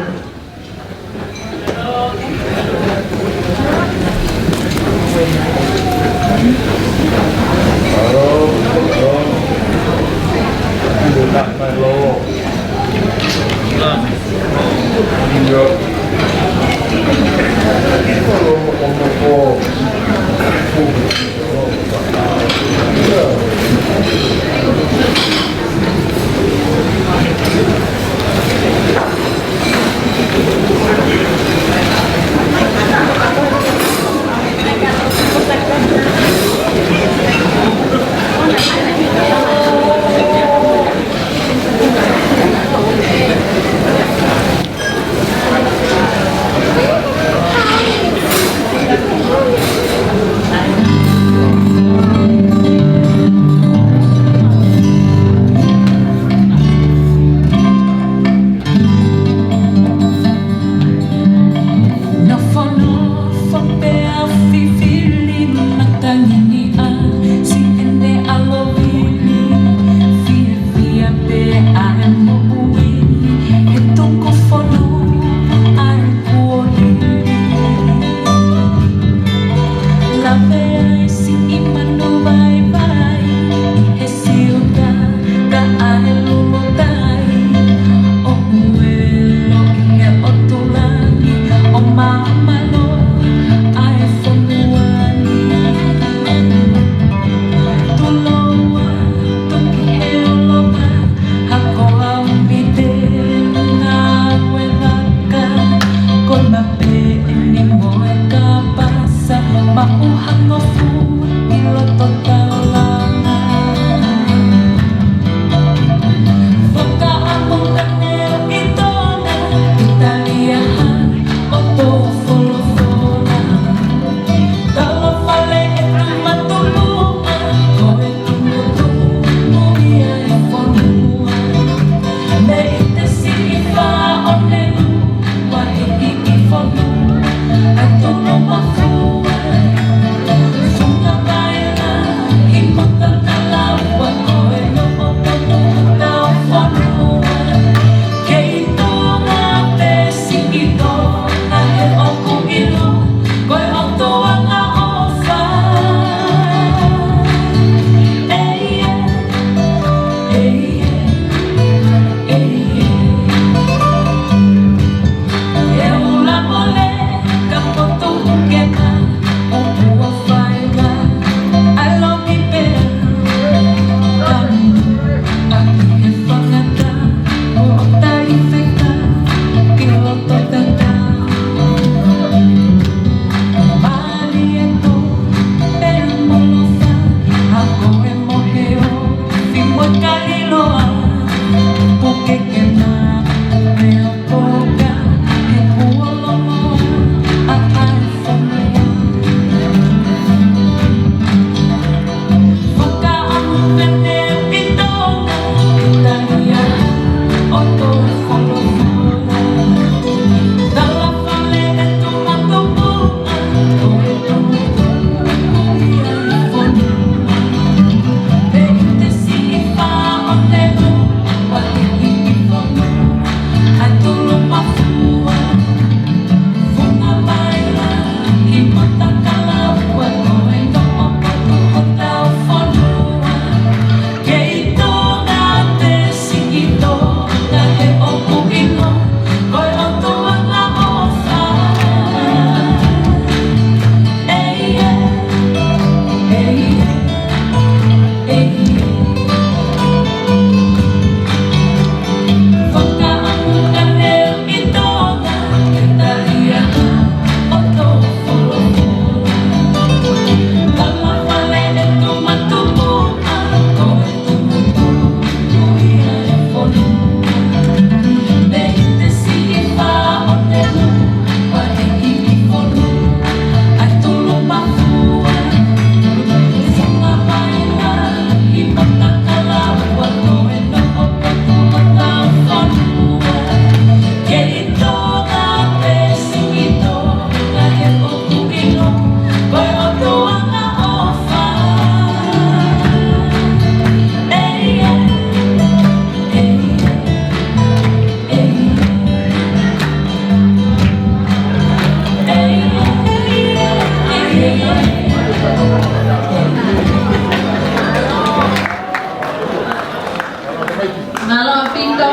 Pito,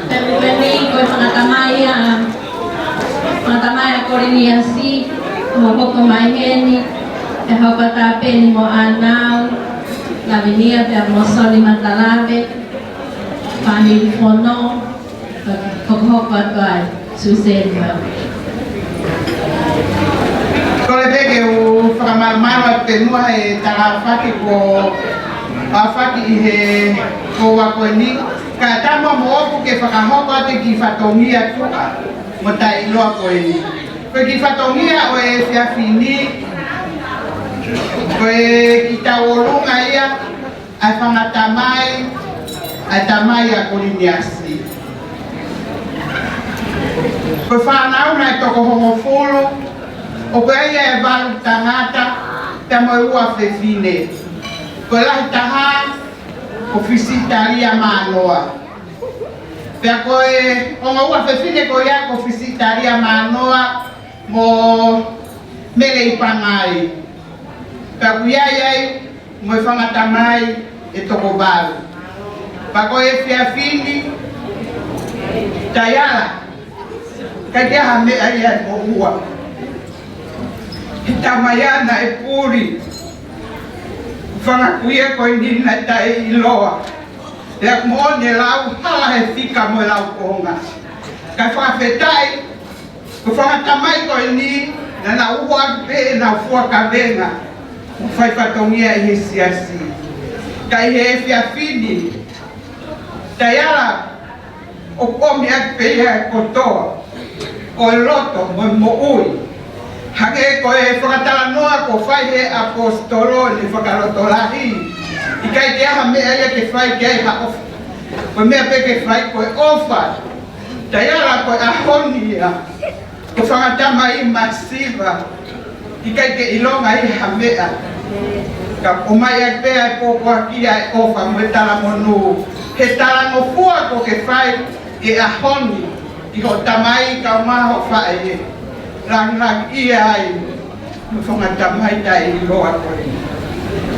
pea ko eni ko e fakatamai ʻa, fakatamai ʻa Koliniasi, ʻo hoko mai heni, ʻe hoko atu pē eni mo ʻAnau Lavinia pea mo Soni Matalave, Fani Fono, hokohoko atu ai, Susan Wells. Kole pē ke u fakamalumalu atu pē muʻa he tala fakahoko, fakahoko ʻi he houa ko eni, kae ʻatā muʻa moʻoku ke fakahoko atu e kiʻi fatongia tuʻa mo taʻeʻiloa ko eni. Ko e kiʻi fatongia ʻo e efiafi ni, ko e kiʻi tauʻolunga ia ʻa e fanga tamai, ʻa e tamai ʻa Koliniasi. Ko e fānau naʻe toko hongofulu, ʻoku ʻi ai e valu tangata, pea mo e ua fefine. Ko e lahi taha, ko Fisitalia Mānoa. Pea ko e ongo ua fefine ko ia ko Fisitalia Mānoa mo Mele ʻi Pangai. Pea ʻoku ʻi ai ai mo e fanga tamai ʻe toko valu. Pea ko e efiafi ni, Taiala, ʻikai ke ʻi ai ha meʻa ia ʻe moʻua. He tamai ia naʻe puli. Fanga kuia ko eni naʻe taʻeʻiloa. Pea moʻoni e lau hala he fika mo e lau konga. Kae fakafetaʻi, ko e fanga tamai ko eni, naʻa nau ʻoatu pē ʻenau fua kavenga mo fai fatongia ʻi he siasi. Ka ʻi he efiafi ni, Taiala, ʻoku ʻomi atu pē ia e kotoa ʻo e loto mo e moʻui. Hangē ko e fakatalanoa kuo fai he ʻaposetolo ʻi he fakalotolahi, ʻikai ke ʻi ai ha meʻa ia ke fai ki ai ha ʻofa. Ko e meʻa pē ke fai ko e ʻofa. Taiala, ko e ʻaho ni ia, ko e fanga tamai masiva, ʻikai ke ʻilonga ia ha meʻa. Ka ʻomai ai pē ʻa e pōpoaki ʻa e ʻofa mo e talamonū he talangofua kuo ke fai he ʻaho ni ki hoʻo tamai kaeʻumaʻā hoʻo faʻē. Langilangiʻia ai mo e fanga tamai taʻeʻiloa ko ē.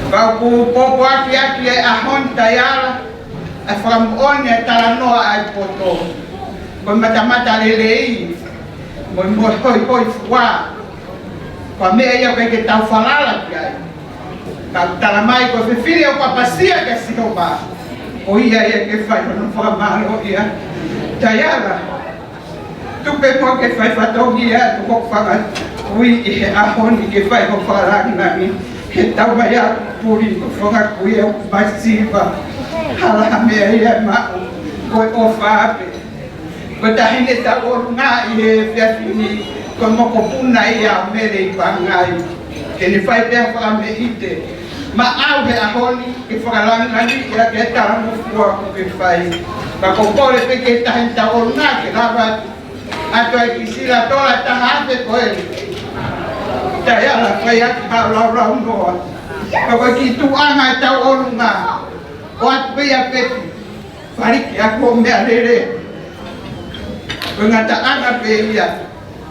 Pea ʻoku pōpoaki atu he ʻaho ni, Taiala, ʻa e fakamoʻoni ʻa e talanoa ʻa e poto. Ko e matamatalelei mo e, mo e hoihoifua, ko e meʻa ia ʻoku ʻikai ke tau falala ki ai. Ka ʻoku tala mai ko e fefine ʻoku ʻapasia kia Sihova, ko ia ia ke fai hono fakamālōʻia. Taiala, tuku pē muʻa ke fai fatongia atu hoku fanga kui ʻi he ʻaho ni ke fai hoʻo fakalangilangi. He tau mai ʻa e puli ko e fanga kui ʻoku masiva. Hala ha meʻa ia ʻe maʻu, ko e ʻofa pē. Ko e taʻahine tauʻolunga ʻi he efiafi ni, ko e mokopuna ia ʻo Mele ʻi Pangai. Ke ne fai pē ha fakameʻite maʻau he ʻaho ni, ke fakalangilangiʻi ʻa e talangofua kuo ke fai. Ka ʻoku ou kole pē ki he taʻahine tauʻolunga ke lava atu ʻa e kiʻi sila tola taha afe ko ē. Taiala, fai atu ha laulau noa. Ka ko e kiʻi tuʻunga ʻe tauʻolunga, ʻoatu pē ia pē ki Faliki ʻa hoʻo meʻalele. Ko e ngataʻanga pē ia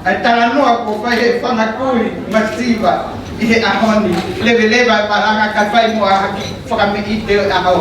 ʻa e talanoa kuo fai he fanga kui masiva ʻi he ʻaho ni. Leveleva e malanga kae fai muʻa ha kiʻi fakameʻite ʻo e ʻaho.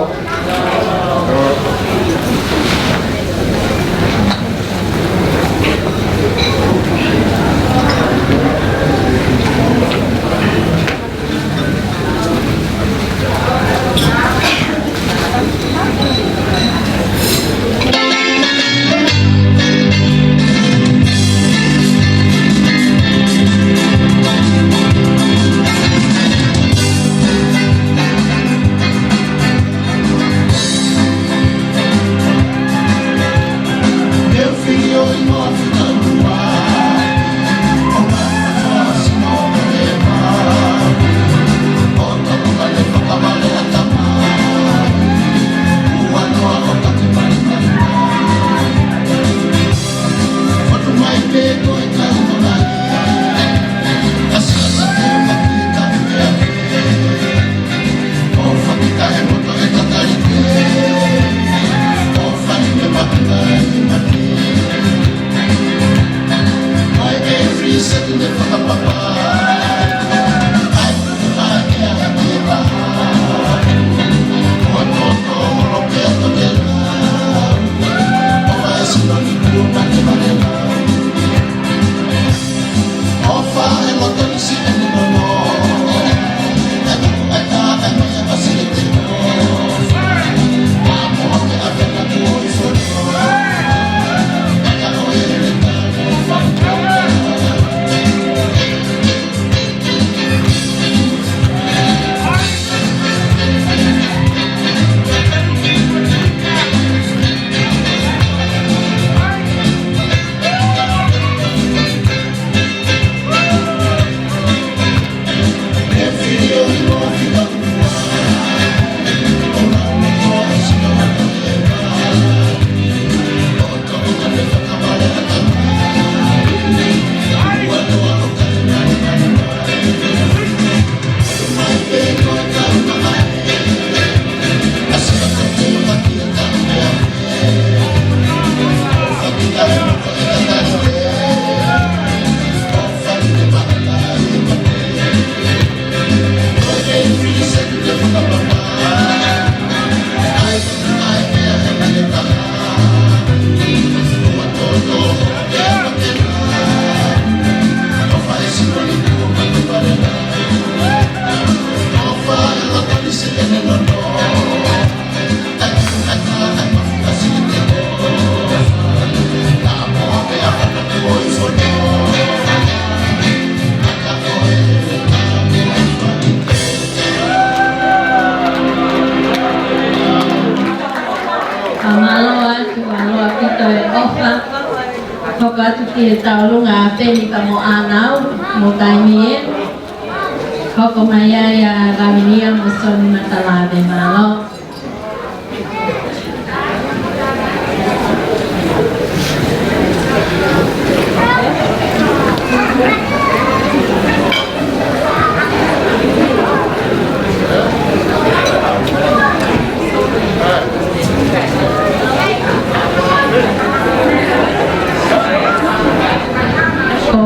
Fakamālō atu, mālō ʻaupito e ʻofa. Hoko atu ki he tauʻolunga ʻa Peni pea mo ʻAnau, mo taimi ē. Hoko mai ai ʻa Lavinia mo Soni Matalave, mālō. Ko,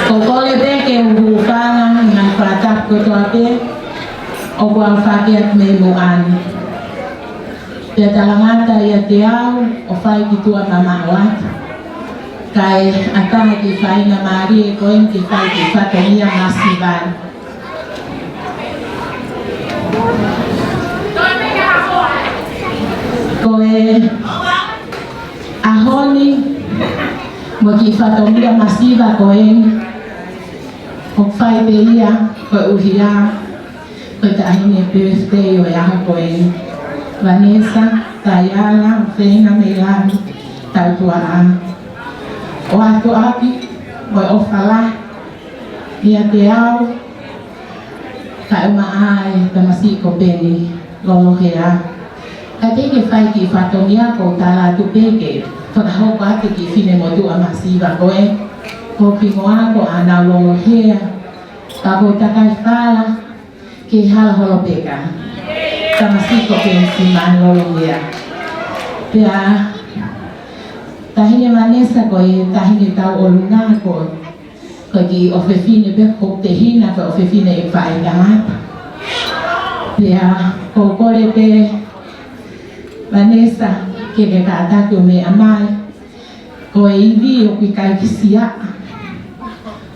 ko e kole pē ke u hūfanga he ngaahi fakatapu kotoa pē ʻoku ou fai atu mei muʻa ni. Pea talangata ʻiate au ʻo fai ki tuʻa mamaʻo atu. Kae ʻatā ki he faingamālie ko eni ke fai ki he fatongia masiva ni. Ko e ʻaho ni mo e kiʻi fatongia masiva ko eni, ʻoku fai pē ia koeʻuhi ko e taʻahine birthday ʻo e ʻaho ko eni. Vanessa Taiala Fenga Meilani Tautuaʻa. ʻOatu ʻaki mo e ʻofa lahi ʻiate au, kae ʻumaʻā e tamasiʻi ko Peni Lolohea. Ka te ke fai kiʻi fatongia, ʻoku ou tala atu pē ke fakahoko atu ki he finemotuʻa masiva ko ē. Ko hoku hingoa ko ʻAnau Lolohea. Pea ʻoku ou takai fala ki he hala holo pē ka tamasiʻi ko Peni Simani Lolohea. Pea taʻahine Vanessa ko e taʻahine tauʻolunga ko, ko e kiʻi ʻofefine pē, ko e tehina ko e ʻofefine ʻeku faʻētangata. Pea ʻoku ou kole pē Vanessa ke ke kātaki ʻo meʻa mai. Ko e ivi ʻoku ʻikai ke siaʻa,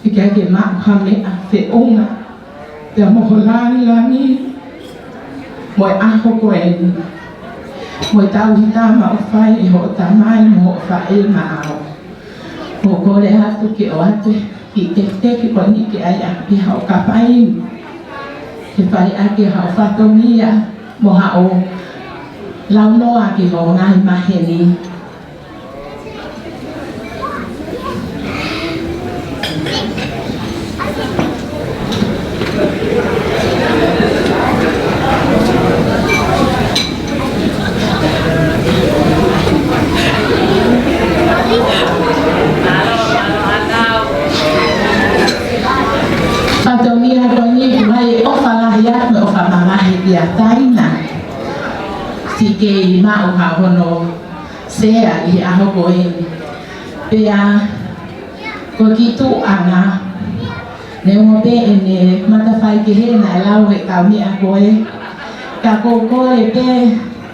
ʻikai ke maʻu ha meʻa feʻunga ia mo ho langilangi mo e ʻaho ko eni, mo e tauhi tama ʻoku fai ʻe hoʻo tamai mo hoʻo faʻē maʻau. ʻOku ou kole atu ke ʻoatu e kiʻi tekiteki ko eni ke ʻai ʻaki haʻo kapai ni, ke fai ʻaki haʻo fatongia mo haʻo launoa ki hoʻo ngaahi maheni. Fatongia ko eni, ʻoku ou ʻofa lahi atu, ʻofa mamahi kia Taina. Siʻi kei maʻu ha hono sea ʻi he ʻaho ko eni. Pea ko e kiʻi tuʻunga, neongo pē ʻene matafaikehe naʻe lau he kaumeʻa ko ē, ka ʻoku ou kole pē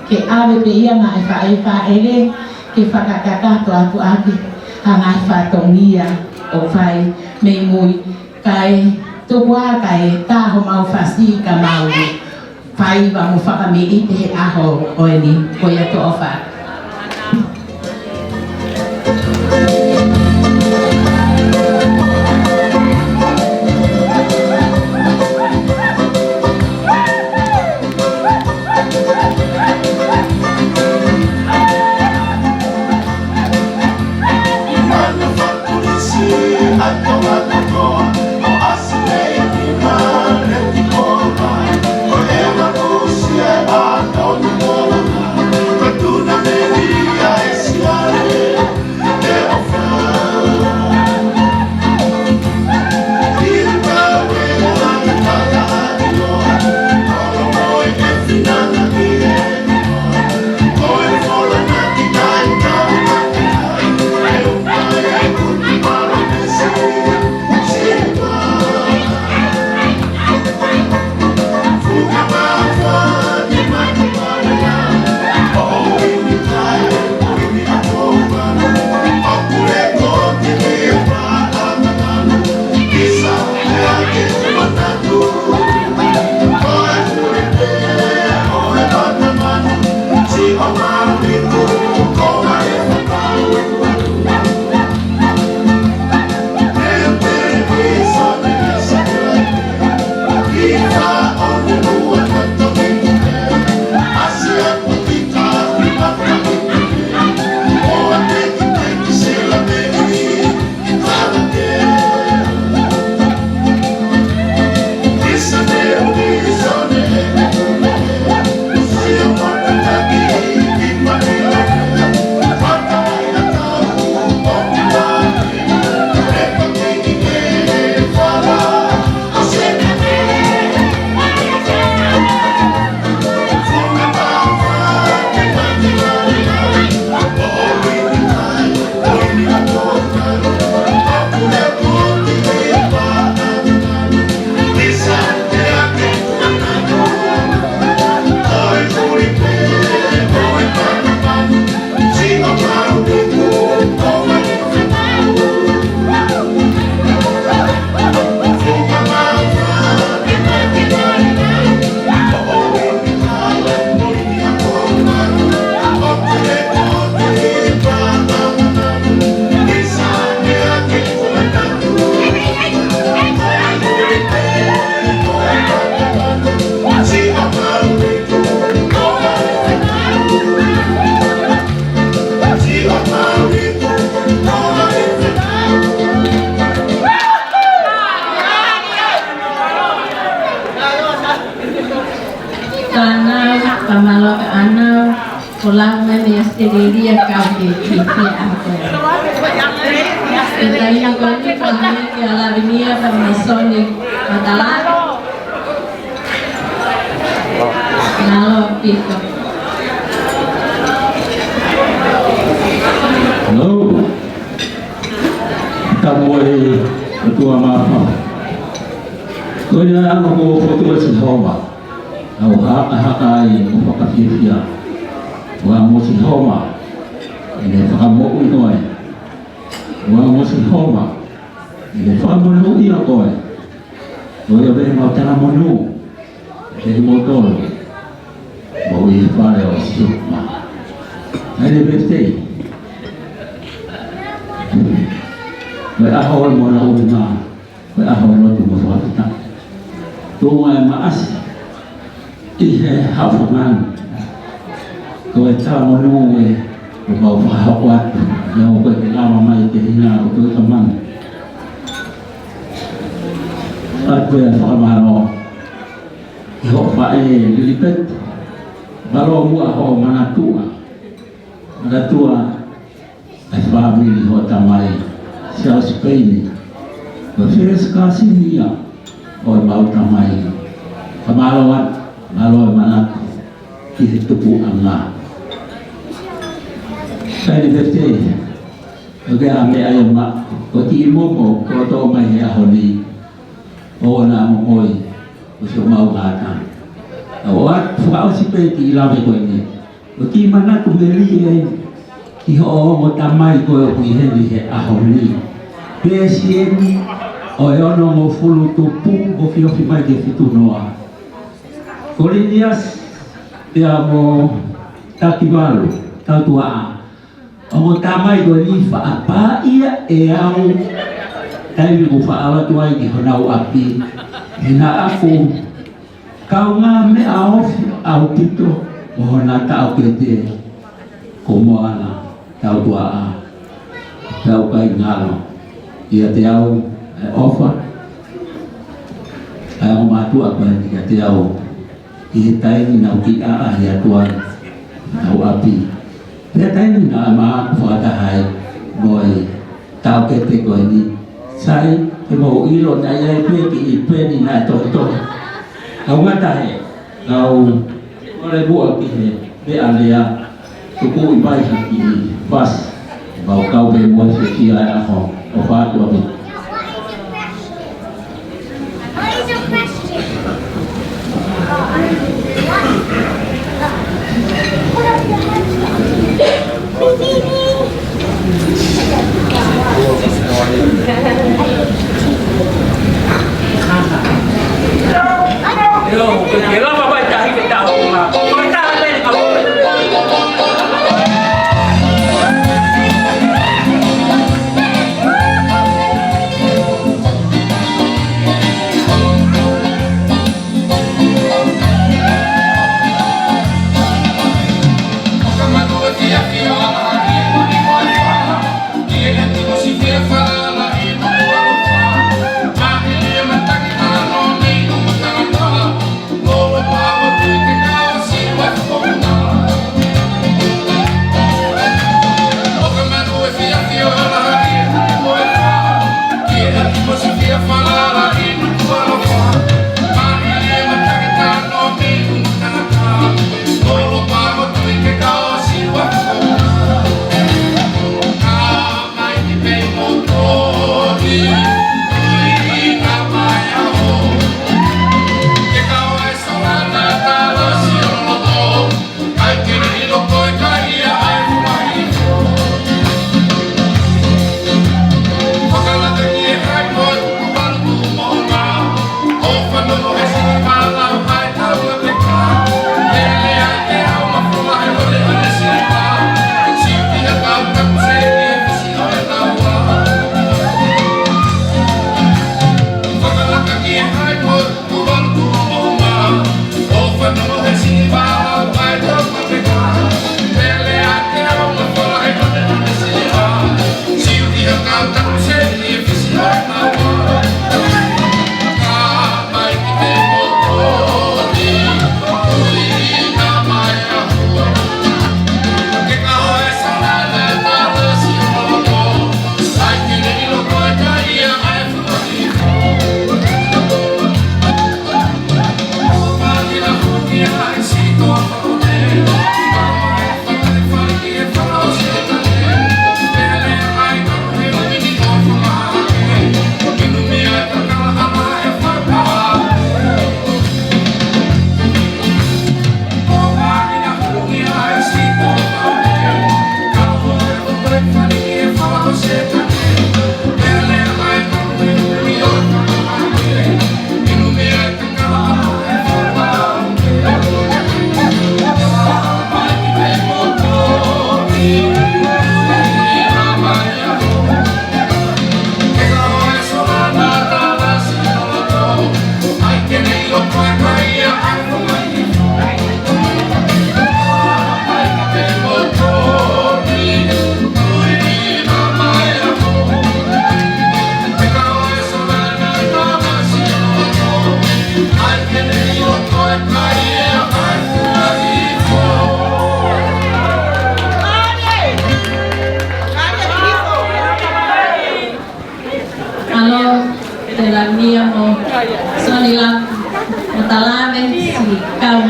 ke ʻave pē ia maʻa e faʻē fāʻele ke fakakakato atu ʻaki ha ngaahi fatongia ʻoku fai mei mui, kae tuku ā kae tā homau fasi ka mau fai mo fakamoʻui ʻi he ʻaho ko eni. Ko ia, tau ʻofa. ʻAnau, ka mālō ʻa ʻAnau, ko Lau mai mei ʻAositelēlia kau ki he, ki he ʻaho ko eni. Pea taimi ko eni, ko e hangē ko Lavinia pea mo Soni Matala. Mālō ʻaupito. Hello. Tapu mo e ʻOtua Māfimafi. Ko ia ʻa e ʻOtua Sihova. ʻOku hakahaka ai hoʻo fakafiefia. ʻOua mo Sihova, ʻe fakamoʻui koe. ʻOua mo Sihova, ʻe fakamonūʻia koe. Ko ia pē ʻoku mau talamonū kiate kimoutolu ʻoku mou ʻi he fale ʻo Sihova. Happy birthday. Ko e ʻaho ʻo e monūʻia. Ko e ʻaho ʻo e lotu mo e fakafetaʻi. Tuʻunga e maʻasi ʻi he haʻofanga ni. Ko e talamonū ē ʻoku mau fakahoko atu. Neongo ko e ke lava mai ki he hina ʻo Tuʻi Kamani. ʻOatu e fakamālō ki hoʻo faʻē Lilipeti. Mālō muʻa hoʻo manatua. Manatua e fāmili hoʻo tamai, Siaosi Peini. Ko e first cousin ia ʻo ʻemau tamai. Ka mālō atu, mālō e manatu ki he tupuʻanga. Happy birthday. ʻOku ʻi ai e meʻa ia ma, ko e kiʻi momo, ko e toʻo mai he ʻaho ni. ʻOua naʻa momoi, ʻosi ʻemau ngata. ʻOatu fakaʻosi pē kiʻi lave ko eni. ʻOku ou manatu melie ki hoʻo ongo tamai ko ē ʻoku ʻi heni he ʻaho ni. Pēseti ʻo e onongofulu tupu ʻoku ofiofi mai ki he fitu noa. Koliniasi pea mo Takivalu, Tautuaʻa. Ongo tamai ko eni faʻa pā ia ʻe au. Taimi ʻoku faʻa ʻalu atu ai ki honau ʻapi. He naʻa ku kaungāmeʻa ofi ʻaupito mo hona taʻokete ko Moana Tautuaʻa. Tau kai ngalo. ʻIate au e ʻofa ʻa e ongo mātuʻa ko eni kiate au. ʻI he taimi naʻa ku kiʻi ʻaʻahi atu ai ʻi honau ʻapi. Pea taimi naʻa ma fakataha ai mo e taʻokete ko eni. Sai, ke mou ʻilo naʻe ʻi ai pē kiʻi peni naʻe tohitohi. Kau ngata he, kau ʻole muʻa ki he meʻa lea. Tuku ʻi mai ha kiʻi fasi, mau kau pē mo e fiefia e ʻaho, ʻofa atu ʻaupito.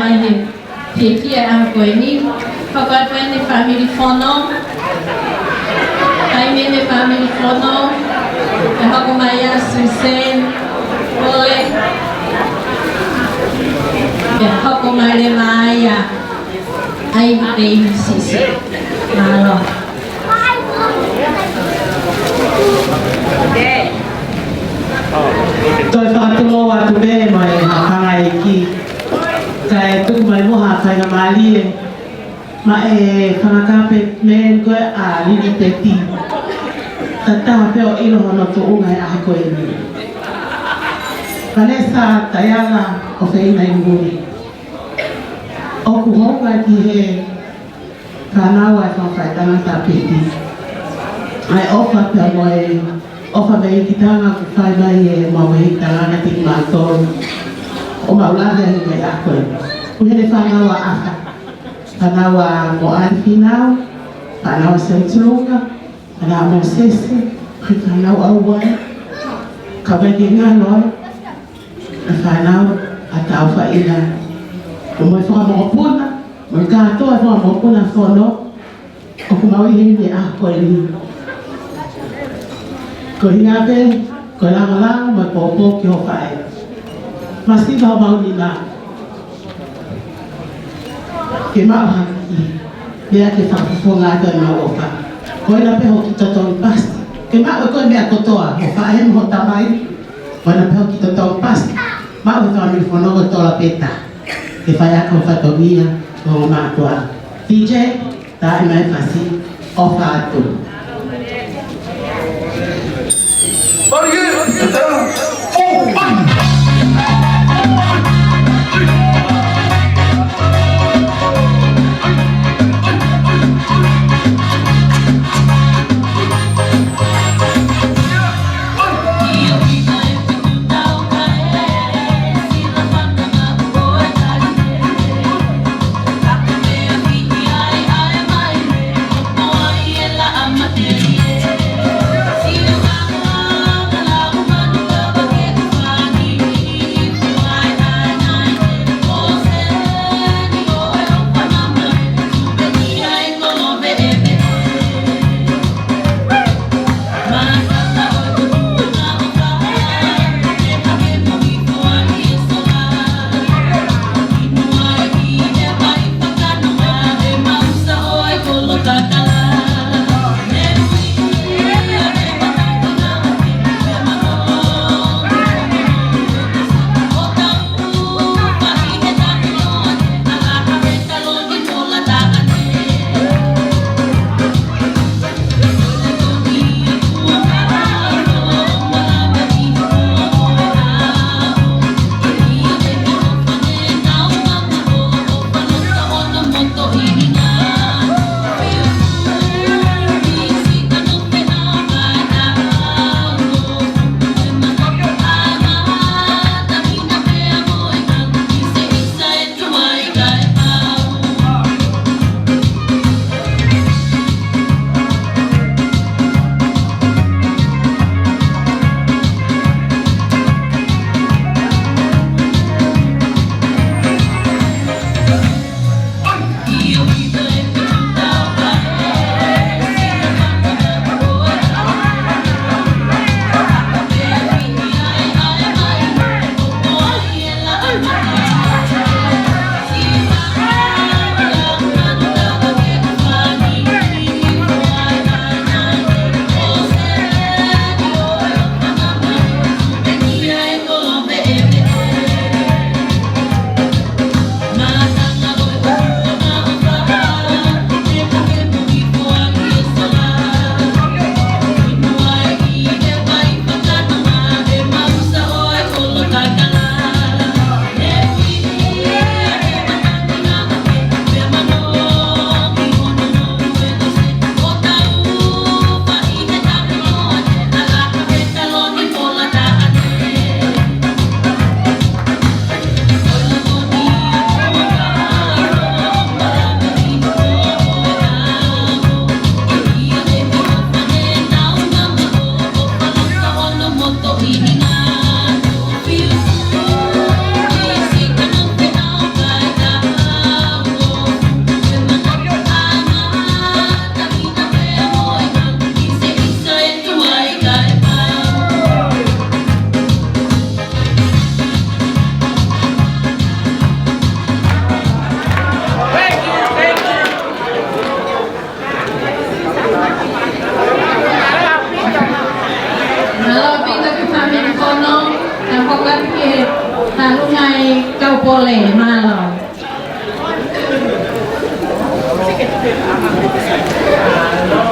Mai he fiefia ʻa e ko eni, hoko atu eni fāmili Fono. Kae ʻumaʻā e fāmili Fono, ʻe hoko mai ʻa Susan, Ole, ʻe hoko mai leva ia ʻa e pei sisi. Mālō. Toe fakatulou atu pē mai ha pangaiki. Kae tuku mai mo ha faingamālie maʻa e fanga kape mei ko ē ʻa Lilipeti. Tatau pē ʻo ʻilo hono tuʻunga he ʻaho ko eni. Vanessa Taiala ʻo Feina ʻi muli. ʻOku hounga ki he fānau ʻa e fanga faitangata Peti. ʻA e ʻofa pea mo e ʻofa mei he tangata kuo fai mai ʻe he mau mei he tangata ki mātou. ʻO mau lave ai he ʻaho ko ē. Ko e fānau ʻa ʻAfa. Fānau ʻa Moʻani Finau. Fānau ʻa Seutuka. Fānau ʻa Mōsese. Ko e fānau ʻa Uai. Ka ʻoku ʻikai ke ngalo ai. ʻA e fānau ʻa Taufaʻina. Ko e fanga mokopuna, mo e kātoa e fanga mokopuna Fono, ʻoku mau ʻi heni he ʻaho ko eni. Ko e ʻuhinga pē, ko e langolango mo e poupou ki hoʻo faʻē. Masiva homau nima. Ke maʻu ha kiʻi meʻa ke fakafofonga atu ai ʻemau ʻofa. Ko ena pē hoʻo kiʻi totongi pasi. Ke maʻu ʻe koe e meʻa kotoa, hoʻo faʻē mo hoʻo tamai. Ko ena pē hoʻo kiʻi totongi pasi. Maʻu ʻe he fāmili Fono ko e tola pē ʻe taha. Ke fai ʻaki hoʻo fatongia, ko e mātuʻa. DJ, tā mai e fasi, ʻofa atu.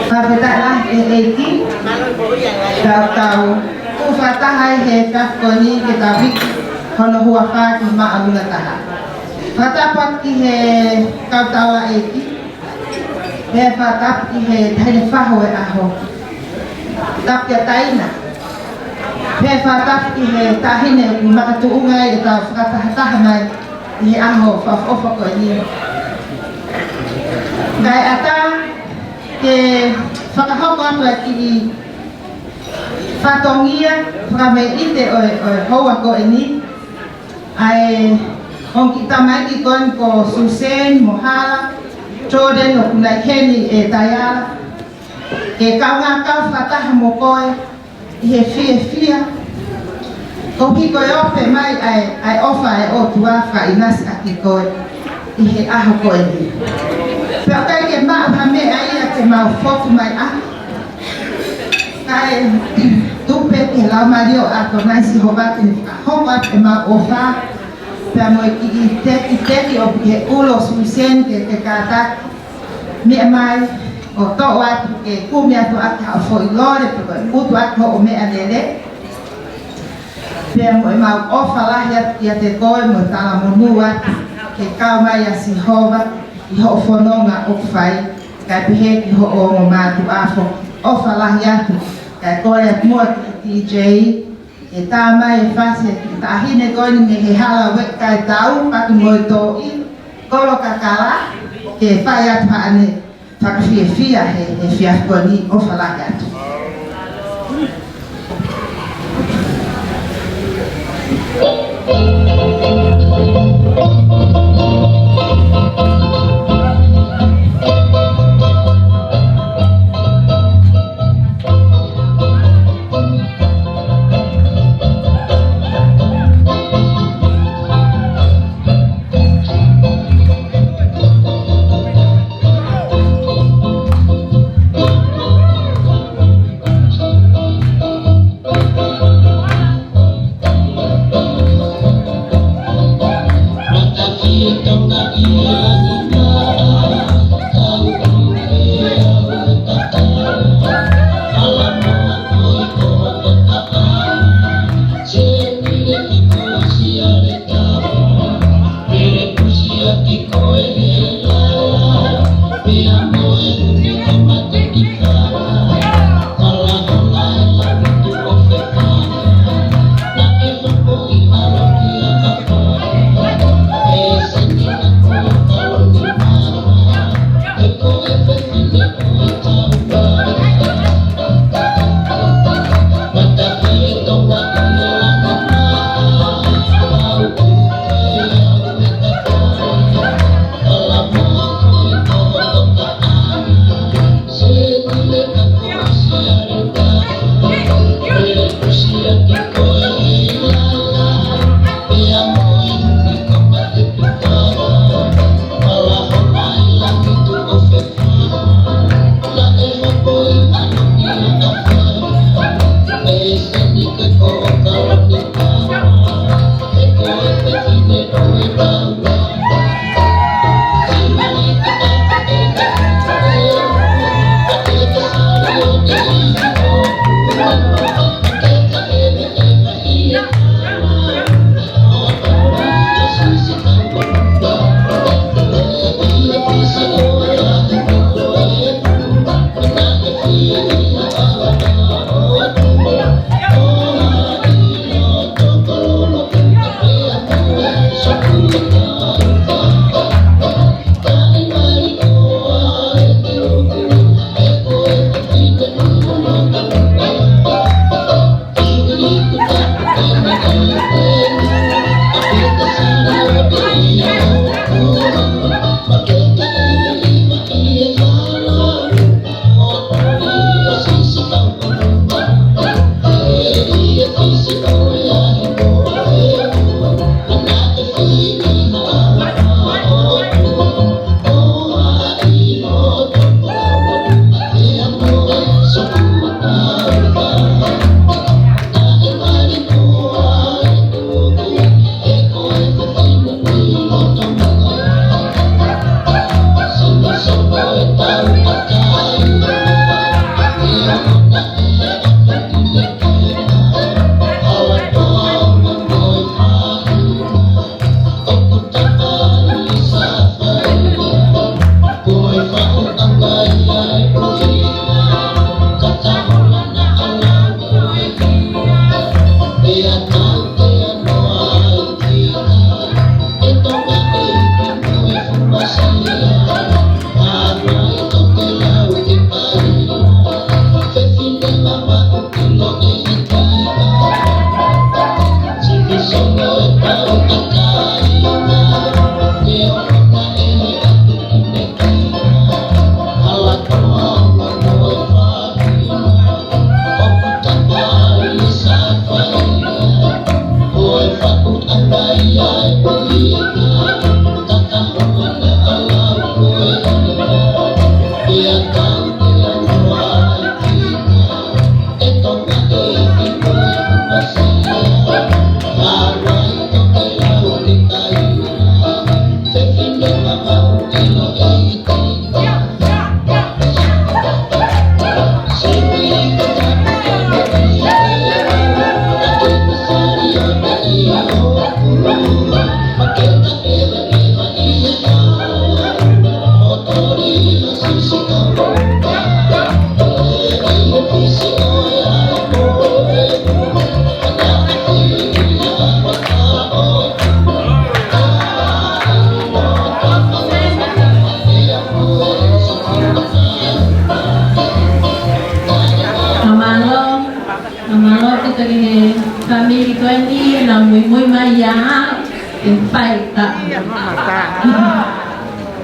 Fakafetaʻi lahi ki he ʻEiki, tau tau. Tuʻu fakataha ai he efiafi ko eni ke tau hiki hono huafa ki māʻolunga taha. Fakatapu atu ki he kau taulaʻeiki, pea fakatapu ki he taʻahine fahu e ʻaho. Tapu kia Taina. Pea fakatapu ki he taʻahine ʻoku makatuʻunga ai ʻetau fakatahataha mai ʻi he ʻaho fakaʻofoʻofa ko eni. Kae ʻatā ke fakahoko atu ʻa e kiʻi fatongia fakameʻite ʻo e, ʻo e houa ko eni. ʻA e ongo kiʻi tamaiki ko eni ko Susan mo Hala, Jordan ʻoku nau ʻi heni ʻe Taiala. Ke kaungā kau fakataha mo koe ʻi he fiefia. Koeʻuhi ko e ope mai ʻa e, ʻa e ʻofa ʻa e ʻOtua fakaʻinasi ʻaki koe ʻi he ʻaho ko eni. Pea ʻoku ʻikai ke maʻu ha meʻa ia ke mau fotu mai ʻaki. Kae tuku pē ki he Laumālie ʻo ʻAtonai Sihova ke ne fakahoko atu ʻemau ʻofa. Pea mo e kiʻi tekiteki ʻoku ʻi he ʻulu ʻo Susan ke, ke kātaki. Meʻa mai ʻo toʻo atu ke kumi atu ʻaki haʻo foʻi lole pe ko e ʻutu atu hoʻo meʻalele. Pea mo ʻemau ʻofa lahi atu kiate koe mo e talamonū atu ke kau mai ʻa Sihova ʻi hoʻo fononga ʻoku fai, kae pehē ki hoʻo ongo mātuʻa foki. ʻOfa lahi atu, kae kole atu muʻa ki he D J, ke tā mai e fasi ʻa e taʻahine ko eni mei he hala Uekaitau, Paki mo e Toʻi, Kolo Kakala, ke fai atu haʻane fakafiefia he, he efiafi ko eni. ʻOfa lahi atu.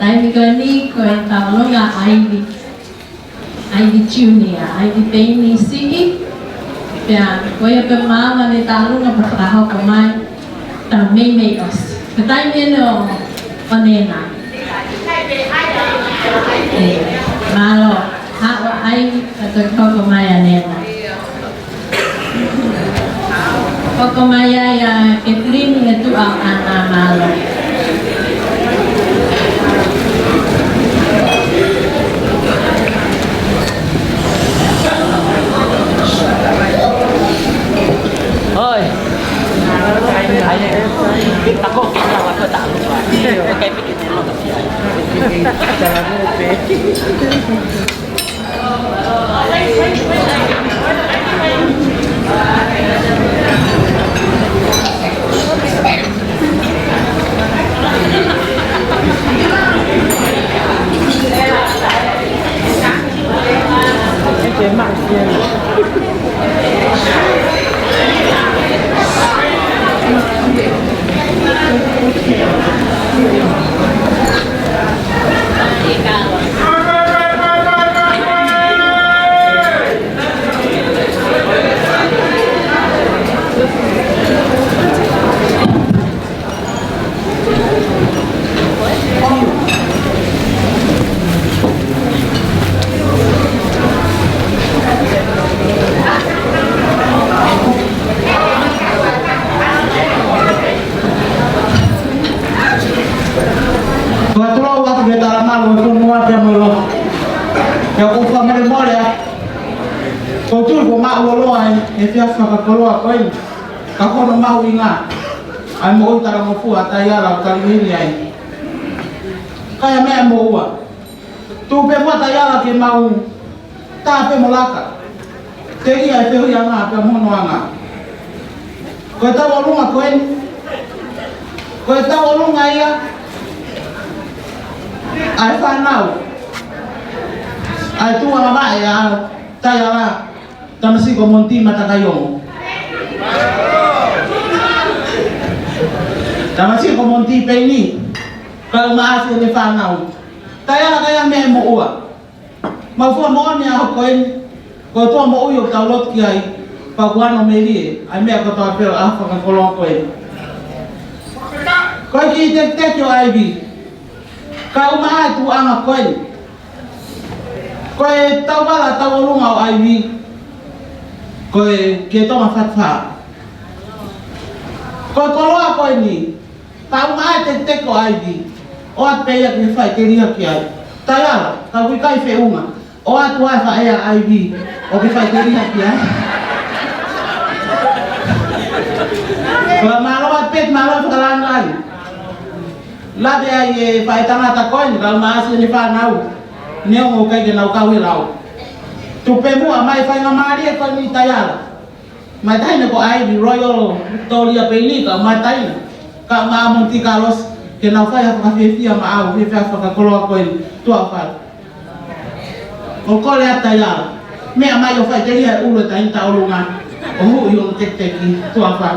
Taimi ko eni ko e tauʻolunga ʻa Ivy, ʻa Ivy Junior, ʻa Ivy Peini Siki. Pea ko ia pē māua ne tauʻolunga pea fakahoko mai, tau meimei ʻosi. Ko e taimi eni ʻo, ʻo Nena. ʻE, mālō. Haʻu ʻa Ivy, ka toki hoko mai ʻa Nena. Hoko mai ai ʻa Kathleen ʻi he tuʻa ʻo ʻAna, mālō. Hoi. Ai, tako ki na wa ko ta. Kai piki te lo ta. Tala mo pe. Ko e tolo wa ke tala malu e fonua pea mo e lotu. Pea ʻoku ou fakamolemole atu. ʻOku ou tui kuo maʻu loloa e, e efiafi fakakoloa ko eni. Ka ko hono mahuʻinga ʻa e moʻui talangofua ʻa Taiala ʻoku tali heni ai. Ka ʻi ai ha meʻa ʻe moʻua. Tuku pē muʻa Taiala ke mau tā pē mo laka. Telia e feohiʻanga pea mo hono anga. Ko e tauʻolunga ko eni. Ko e tauʻolunga ia ʻa e fānau. ʻA e tuʻunga vaʻe ʻa Taiala. Tamasiʻi ko Moniti Matakaiongo. Tamasiʻi ko Moniti Peini. Kau maʻasi ʻene fānau. Taiala, ka ʻi ai ha meʻa ʻe moʻua. Mau fua moʻoni ʻa hoko eni. Ko e tuʻa moʻui ʻoku tau lotu ki ai. Pea kuo ʻano melie ʻa e meʻa kotoa pē ʻo e fakakoloa ko eni. Ko e kiʻi tekiteki ʻo Ivy. Kau maʻa e tuʻunga ko eni. Ko e tauʻolunga, tauʻolunga ʻo Ivy. Ko e ke Tonga Fatafā. Ko e koloa ko eni. Kau maʻa e tekiteki ʻo Ivy. ʻOatu pē ia ke faʻiteliha ki ai. Taiala, ka ʻoku ʻikai feʻunga. ʻOatu ʻa e faʻē ʻa Ivy. ʻO ke faʻiteliha ki ai. Ko e mālō atu pē, mālō fakalanga ai. Lave ai e faʻētangata ko eni, kau maʻasi ʻene fānau. Neongo ʻoku ʻikai ke nau kau he lau. Tuku pē muʻa mai faingamālie ko eni Taiala. Mai tahi ne ko Ivy Royal Victoria Peini ka mai tahi. Ka maʻa Moniti Carlos ke nau fai ha fakafiefia maʻau he efiafi fakakoloa ko eni. Tuʻa ʻofa. ʻOku ou kole atu Taiala. Meʻa mai ʻo faʻiteliha e ʻulu e taʻahine tauʻolunga. ʻO huʻi hono tekiteki. Tuʻa ʻofa.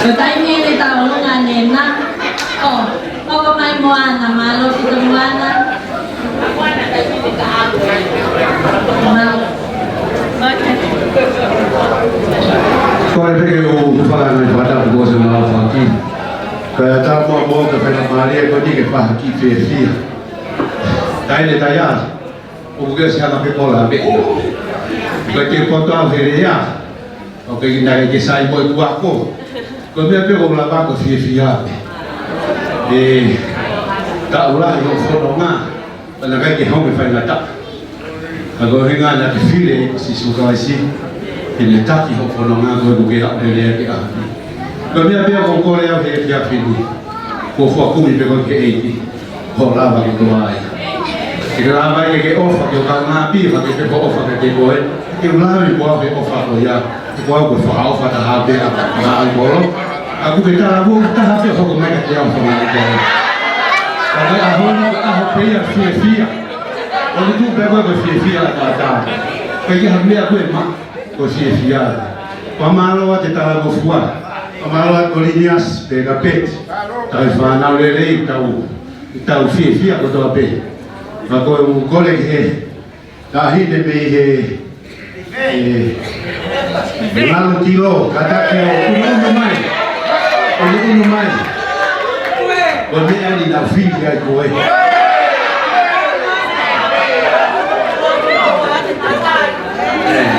Ko e taimi ʻeni ʻetau ʻolunga ʻanenai. ʻO, ʻoku mai Moana, mālō ʻaupito Moana. Ko e peke u fala na i fata ko se na faki. Ko e tala mo mo ke fai na mali ko ni ke fa ki fiefia. Taʻe ne taia. ʻOku ke ʻosi hanga pē kola pē. Ko e ke poto au he lea. ʻOku ke na ke sai mo e kuako. Ko e meʻa pē ʻoku lava ko e fiefia pē. ʻE, taʻu lahi hoʻo fononga. Pea naʻe ʻikai ke hoko e faingataʻa. Ka ko e ʻuhinga naʻa ke fili ʻa Sīsū Kalaisi. Ke ne taki hoʻo fononga ko ʻeku ke haʻu he lea ke ʻaho ni. Ko e meʻa pē ʻoku ou kole au he efiafi ni. Ko e fua kumi pē ko e ke ʻEiki. Ko e lava ke ko ai. Ke lava ke ke ʻofa ke o ka ngā pī, ka ke te ko ʻofa ke te koe. Ke lava ko au he ʻofa ko ia. Ke ko au ko e fakaʻofa taha pē ʻa ka ngā ai kolo. ʻOku ke talavou taha pē hoko mai ka te au fanga ai koe. Ka ke ʻaho ni ko e ʻaho pē ia fiefia. ʻOku tuʻu pē ko e fiefia ʻa ka tā. Pea ke ha meʻa ko e ma. Ko e fiefia. Pea mālō ʻa e talangofua. Pea mālō ʻa Koliniasi, pea ka peti. Tau fānau lelei, tau, tau fiefia kotoa pē. Ka ko e u kole he. Ka hine mei he. ʻE. Lalo kilo, ka taki ʻo unu mai. ʻO unu mai. Ko e meʻa ni naʻa fili ai koe. ʻE,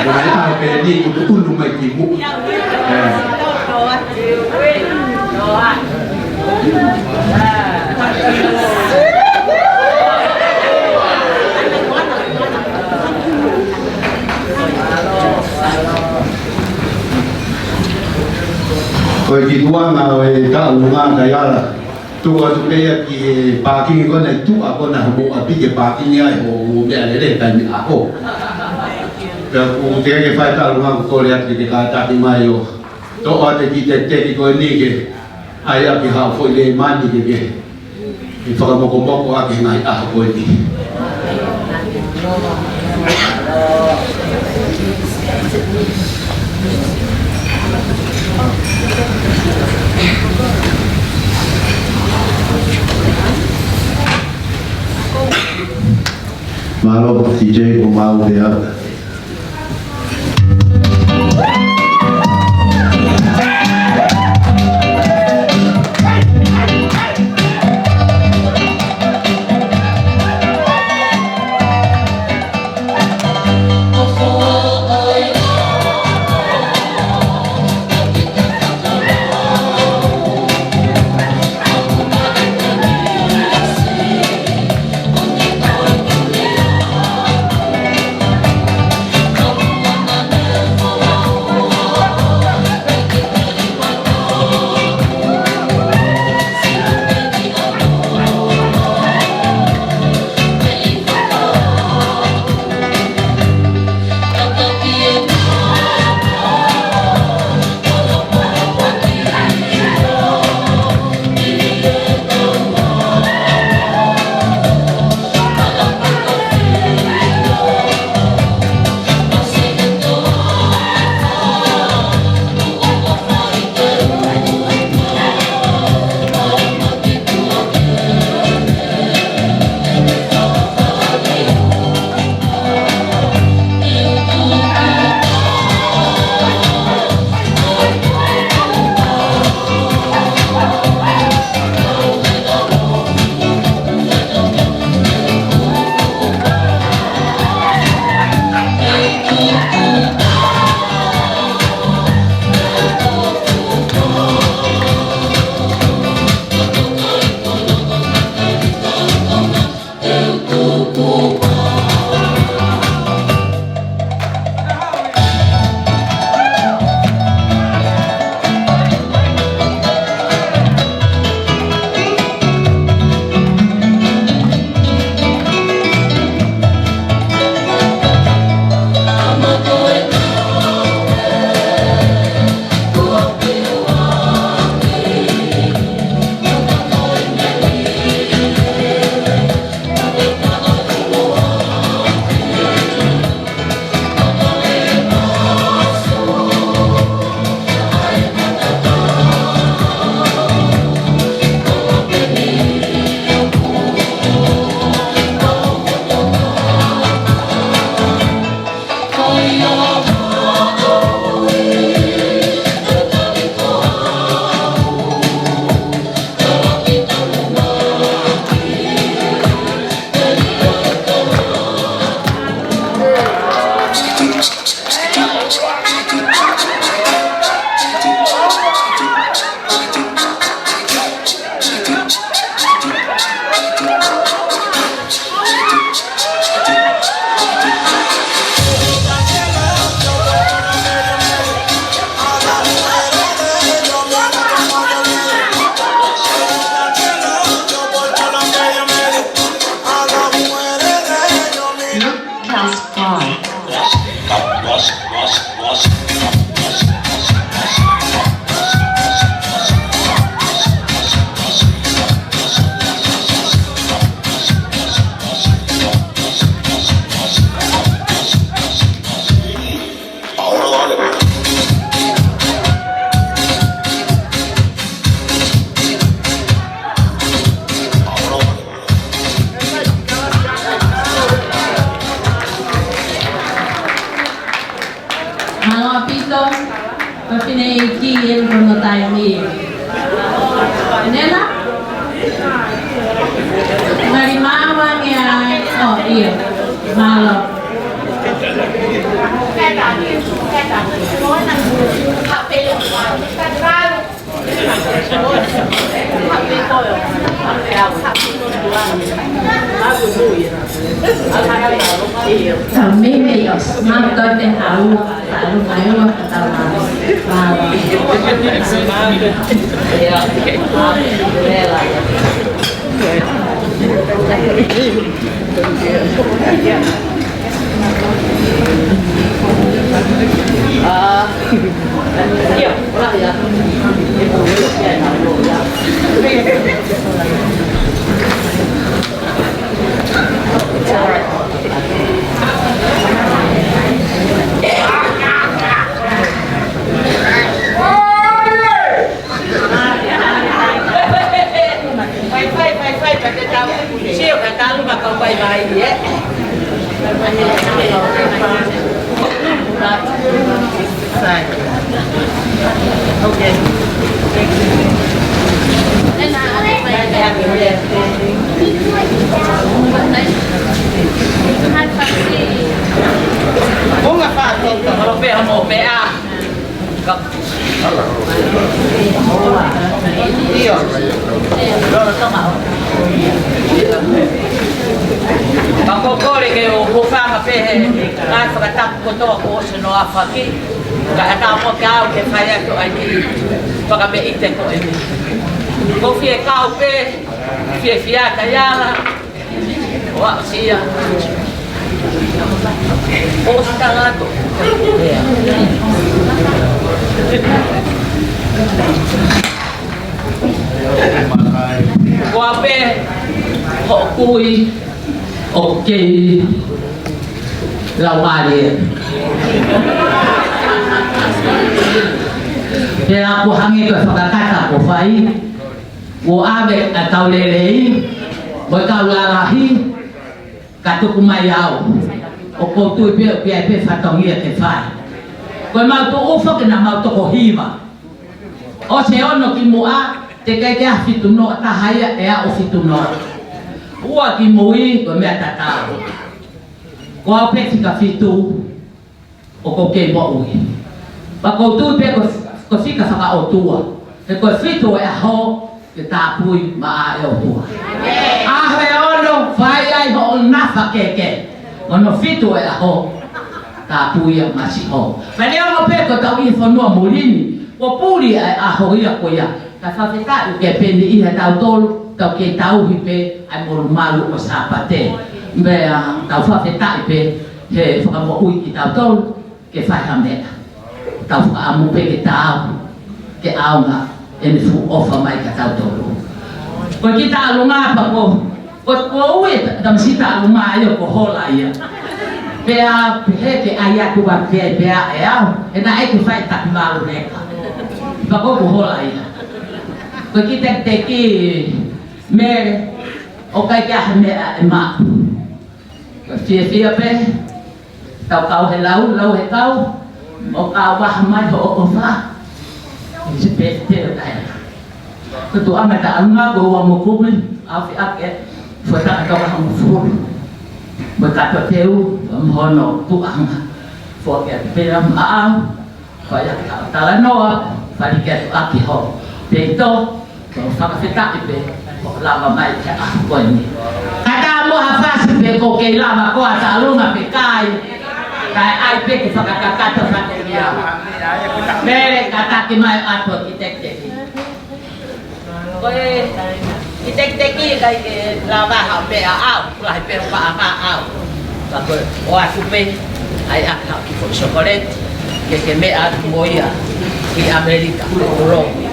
ko e meʻa pē ni kuo unu mai ki muʻa. ʻE. Ko e kiʻi tuʻunga ʻo e taʻu ngā kai ala. Tuku atu pē ia ki he pākingi ko ena ʻi tuʻa ko ena hoʻomou ʻapi ke pākingi ai hoʻomou meʻalele taimi ʻaho. Pea ʻoku teʻeki ke fai taʻu ngā ko e kole atu ke kātaki mai ʻo toʻo atu e kiʻi tekiteki ko eni ke ʻai ʻaki ha foʻi lēmani ke ke ke fakamokomoko ʻaki e ngaahi ʻaho ko eni. Mālō, T J, ko mau pē au. Fineʻeiki ʻi hono taimi. Nena? Ngali maua ngia. ʻIo. Mālō. Tau meimei ʻosi, mau tau te hau, tau mai ua, tau mai. Fai, fai, fai, fai, ka te tau. Sio, ka talu, ka kau fai mai, ē. Sai. Okay. Mo nga fa to, to, mo pe, mo pe a. ʻIo. Ka ko kole ke u hūfanga pē he ngaahi fakatapu kotoa kuo ʻosi hono aofaki. Ka ʻe kau mo ke au ke fai atu ai ki fakameʻite ko eni. Ko fie kau pē, fie fie ata yala. Ua, sia. O si talato. Ua pe, hoʻo kui, ʻoku kei lau mali. Pea ʻoku hangē ko e fakakata kuo fai, kuo ʻave ʻa e kau lelei, mo e kau lalahi, ka tuku mai au. ʻOku ou tui pē, ʻoku ʻi ai pē fatongia ke fai. Ko e mau tuʻu foki naʻa mau toko hiva. ʻOsi e ono kimuʻa, teʻeki ke ʻaho fitu noa, taha ia ʻe aʻu fitu noa. Ua kimui, ko e meʻa tatau. Ko au pē fika fitu, ʻoku ou kei moʻui. Pea ʻoku ou tui pē ko, ko e fika fakaʻotua. He ko e fitu e ʻaho, ke tāpui maʻa e ʻOtua. ʻAho e ono, fai ai hoʻo nafa kehekehe. Hono fitu e ʻaho, tāpui ia masiʻi. Pea neongo pē ko ʻetau ʻi he fonua muli ni, kuo puli ʻa e ʻaho ia ko ia. Ka fakafetaʻi ke peni ʻi he tautolu, tau kei tauhi pē ʻa e molumalu ʻo Sāpate. Pea tau fakafetaʻi pē he fakamoʻui kitautolu ke fai ha meʻa. Tau fakaʻamu pē ke taau, ke ʻaonga ʻene fuʻu ʻofa mai kia tautolu. Ko e kiʻi taʻalunga pea ko, ko, ko e ui e ta-, tamasiʻi taʻalunga ia ko Hola ia. Pea pehē ke ʻai atu ʻa pea, pea ʻe au, he naʻe ʻikai ke fai taki malu leka. Pea ko, ko Hola ia. Ko e kiʻi tekiteki Mele, ʻoku ʻikai ke ʻi ai ha meʻa ʻe maʻu. Ko e fiefia pē, tau kau he lau, lau he kau, mo kau ʻaho mai hoʻo ʻofa. It's a big deal, ē. Ko e tuʻunga taʻalunga ko ua mo kumi, afi ake, fua taka tau hongofulu. Mo e kato teu, mo hono tuʻunga. Fua ke atu pē lam aʻau. Ko ia ka talanoa, fali ke atu ʻaki ho peito, ko e fakafetaʻi pē, ko e lava mai ki he ʻaho ko eni. Ka ta mo ha fasi pē ko e kei lava ko ā taʻalunga pe ʻikai, kae ʻai pē ke fakakakato fatongia. Mele, kātaki mai atu ki he tekiteki. Ko e kiʻi tekiteki ʻikai ke lava ha meʻa ʻaʻau, lahi pē ʻo paʻanga ʻaʻau. Ka ko e ʻoatu pē, ʻai ʻaki ha kiʻi foʻi sokoleti, ke ke meʻa atu mo ia ki ʻAmelika, ko Lomi.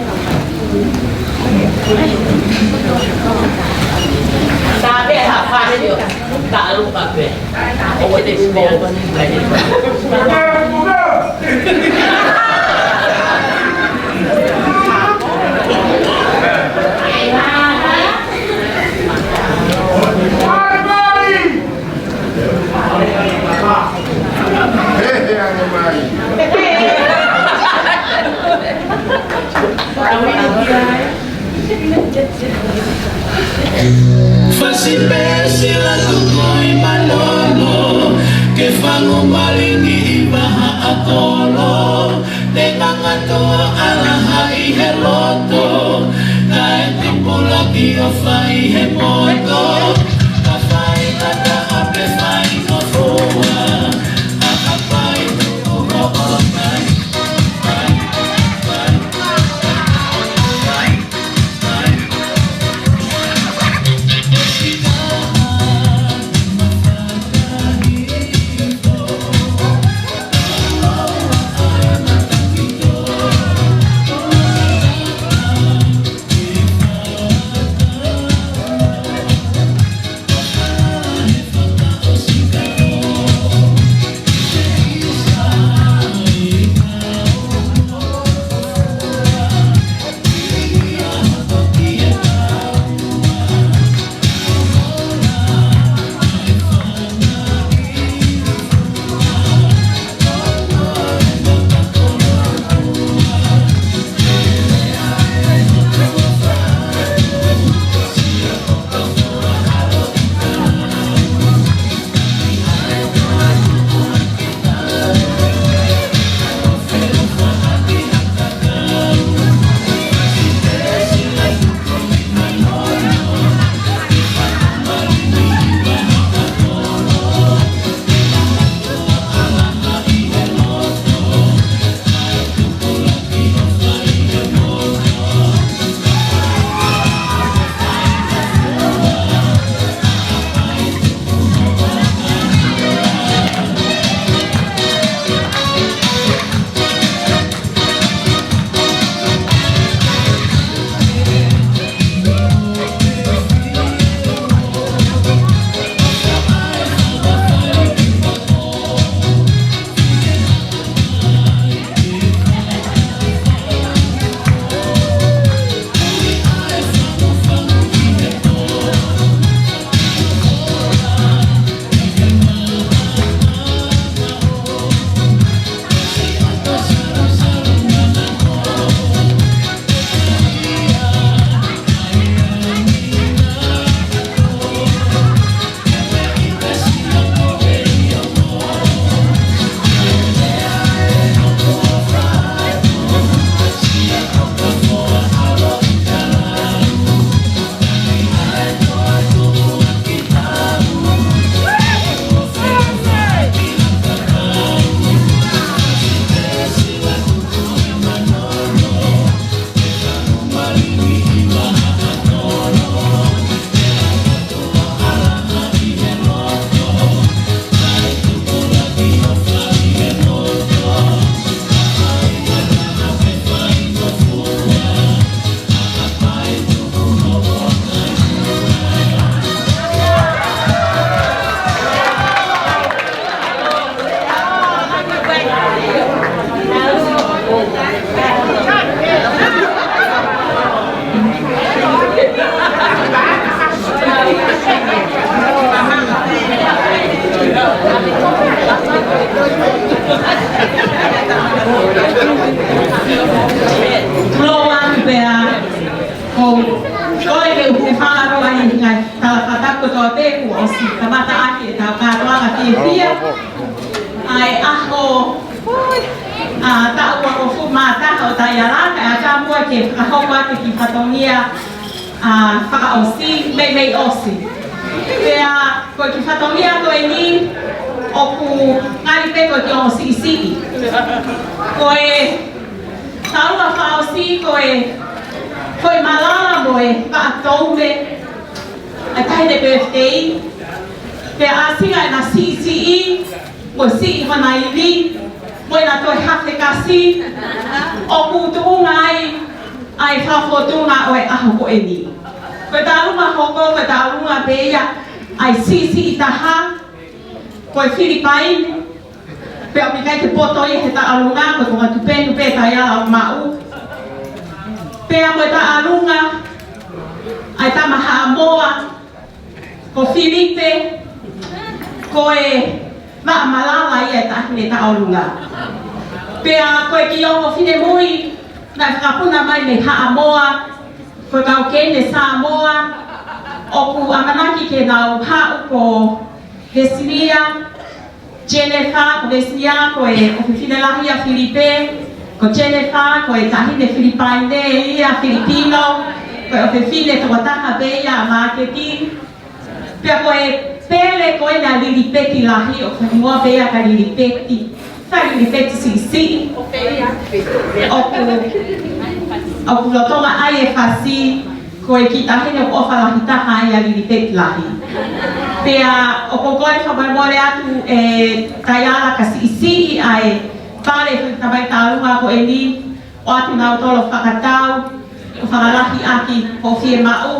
Tā pē ha fasi ʻo taʻalunga pē. Fanu malini ʻi vahaʻa kolo, te ngangatu ʻa laha ʻi he loto, kae tupulaki ʻo fai he poto, ka fai kata ʻa pe fai no fua, ʻa ka fai tuku ho o tai. Tulo atu pea, ko, ko e ke uku faro ai ngai, tala fataku tō te kuo ʻosi, kamata ake, tau kātoanga fiefia. ʻA e ʻaho, ʻa, taʻu ua o fu mata o tai ala, ʻa, tā mua ke fakahoko atu ki fatongia, ʻa, fakaʻosi, meimei ʻosi. Pea, ko e ki fatongia ko eni, ʻoku ngali pē ko e ki ongo siʻisiʻi. Ko e, taua fakaʻosi, ko e, ko e malala mo e, faʻatoume, ʻa e tahi ne pēfitei, pea ʻāsinga ʻena siʻisiʻi, mo siʻi hona ivi, mo ʻena toe hafe kasi, ʻoku tuʻunga ai, ʻa e fakafotunga ʻo e ʻaho ko eni. Ko e tālunga hoko, ko e tālunga pē ia, ʻa e siʻisiʻi taha, ko e Filipaini, pea ʻoku ʻikai ke poto ia he tālunga, ko e konga tupenu pē tai ala ʻo maʻu. Pea ko e tālunga, ʻa e tama Haʻamoa, ko Filipe, ko e vaʻa malala ia ʻa e taʻahine taʻolunga. Pea ko e ki ongo finemui, naʻe fakapuna mai mei Haʻamoa, ko e kau kene Samoa, ʻoku ʻamanaki ke nau haʻu ko Hesilia, Jennifer, ko Vesia, ko e ʻofefine lahi ʻa Filipe. Ko Jennifer, ko e taʻahine Filipaine ia, Filipino. Ko e ʻofefine tokotaha pē ia ʻa e māketi. Pea ko e pele ko ena ʻa Lilipeti lahi, ʻoku hingoa pē ia ko Lilipeti. Ko Lilipeti siʻisiʻi. ʻOku, ʻoku lolotonga ʻai e fasi, ko e kiʻi taʻahine ʻoku ʻofa lahi taha ai ʻa Lilipeti lahi. Pea ʻoku ou kole fakamolemole atu ʻe Taiala ka siʻisiʻi ʻa e pale fakatamai tālunga ko eni, ʻoatu nautolu fakatau, ʻo fakalahi ʻaki hoʻo fiemaʻu,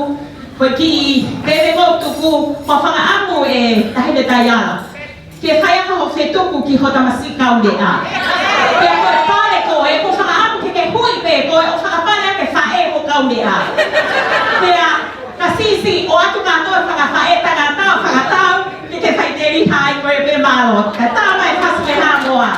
ko e kiʻi pele ʻoku tuku, ʻoku fakaʻamu ʻe Taʻahine Taiala ke fai ʻaki hoʻo fetuku ki hoʻo tamasiʻi kaumeʻa. Pea ko e pale ko ē, ʻoku fakaʻamu ke ke hui pē koe ʻo fakapale ʻaki e faʻē hoʻo kaumeʻa. Pea ka siʻisiʻi ʻoatu kātoa fakafaʻē tangata ʻo fakatau, ke ke faʻiteliha ai koe pē mālō. Ka tau mai fasi ke hā moa.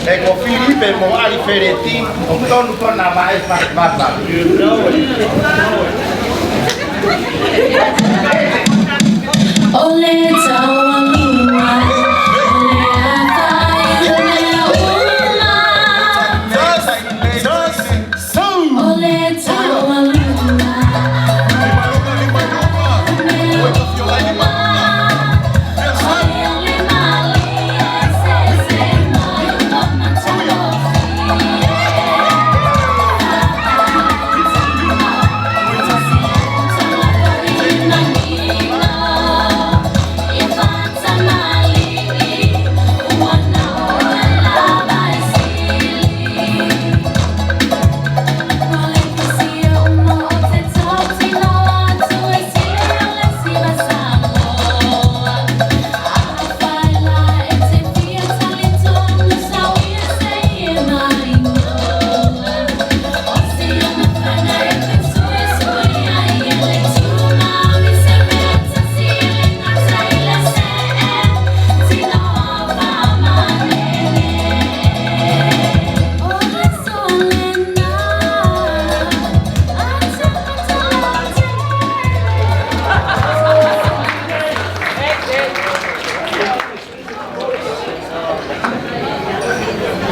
He ko Filipe mo ʻAlifeleti, ʻoku tonu kona mai fakapapa. ʻOle taua luma, ʻole ʻa fai, ʻole ʻuma. ʻOle taua luma.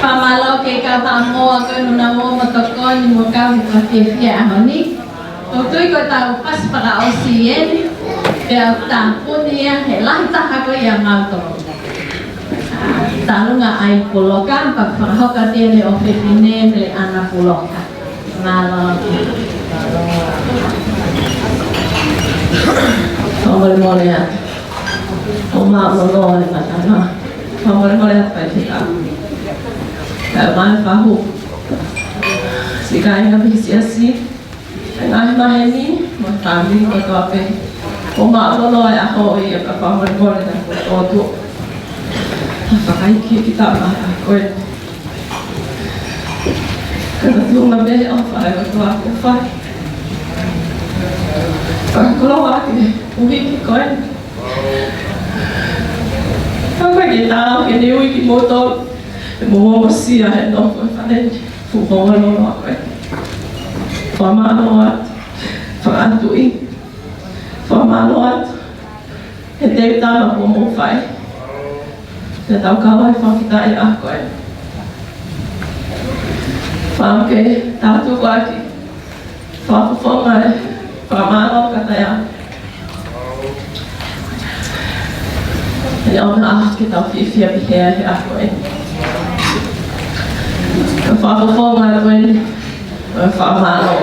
Fakamālō ki he kau fanongo ko eni ʻoku nau ō mo tokoni mo kau he fiefia ʻaho ni. ʻOku ou tui ko ʻetau pasi fakaʻosi eni, pea ʻoku tāpuni ia he lahi taha ko ia mautolu. ʻA, Talunga ʻai puloka, pea fakahoko atu ia ʻe he ʻofefine Meleʻana Puloka. Mālō. Fakamolemole atu. ʻOku māʻulalo e matanga. Fakamolemole atu Faifekau. Kae ʻumaʻā e fahu. Siʻi kāinga mei he siasi. Ngaahi maheni, mo e fāmili kotoa pē. ʻOku māʻulalo e ʻaho ia pea fakamolemole atu ki he ʻOtua. Fakaikiiki taʻengata ko ē. Ka ko e tuʻunga pē ʻoku fai ʻOtua ʻoku fai. Fakakoloa ki he uike ko ē. Ka ko e ke tau ke ne ui kimoutolu. ʻE mo mo sia he nofo ʻi fale ni. Fuʻu houa loloa ko ē. Fakamālō atu. Fakaʻatuʻi. Fakamālō atu. He teu tama kuo mou fai. Te tau kau ai fakafetaʻi ʻa ko ē. Fakaʻamu ke tau tuku ʻaki fakafofonga e fakamālō ka taia. He ʻoku ʻaonga ke tau fiefia pehē he ʻaho ko ē. Ka fakafofonga ko ē, ʻo e fakamālō.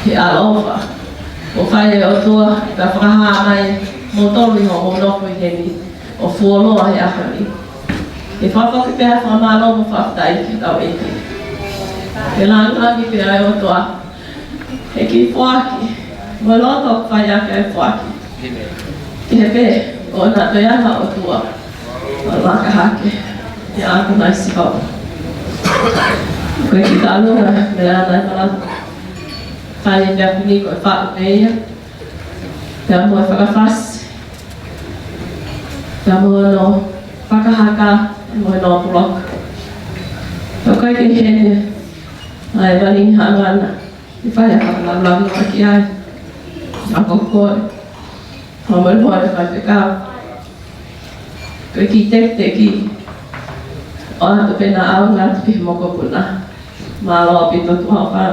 He ʻaloʻofa. ʻOku fai ʻe he ʻOtua, ka fakahā mai, mo tolu ʻi hoʻomou nofo ʻi heni, ʻo fuoloa he ʻaho ni. ʻE fakafoki pē ʻa e fakamālō mo fakafetaʻi ki he ʻEiki. ʻE langilangi pē ʻa e ʻOtua, he kiʻi foaki, mo e loto ʻoku fai ʻaki ʻa e foaki. Ke he pē, ʻoua naʻa toe ʻi ai ha ʻOtua ʻo laka hake, ʻi he ʻAkunaisipau. Ko e kiʻi Talunga, Meleʻana ʻe fala. Fai pē ʻa e kuni ko e faʻu pē ia. Pea mo e fakafasi. Pea mo hono fakahaka, mo hono puloka. Pea ko e ke hene, ʻa e vali hangana. ʻI fai ʻa e fakalaulaunoa ki ai. ʻA ko koe. Mo mo mo e Faifekau. Ko e kiʻi tekiteki. ʻOatu pē naʻa ʻaonga atu ki he mokopuna. Mālō ʻaupito tuʻa ʻofa.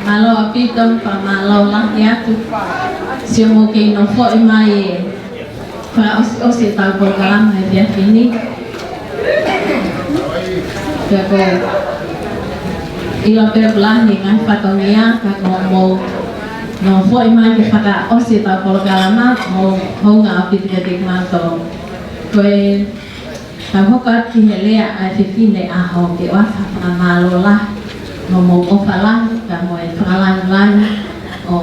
Mālō ʻaupito, fakamālō lahi atu. Sio mo kei nofoʻi mai e fakaʻosiʻosi ʻetau polokalama he efiafi ni. Pea ko e ʻilo pē ʻoku lahi e ngaahi fatongia, ka ko hoʻomou nofoʻi mai ke fakaʻosi ʻetau polokalama, mou hounga ʻaupito kiate kimautolu. Ko e tau hoko atu ki he lea ʻa e fefine ʻaho ke ʻoatu ha fakamālō lahi, mo hoʻomou ʻofa lahi, ka mo e fakalāngilangi ʻo,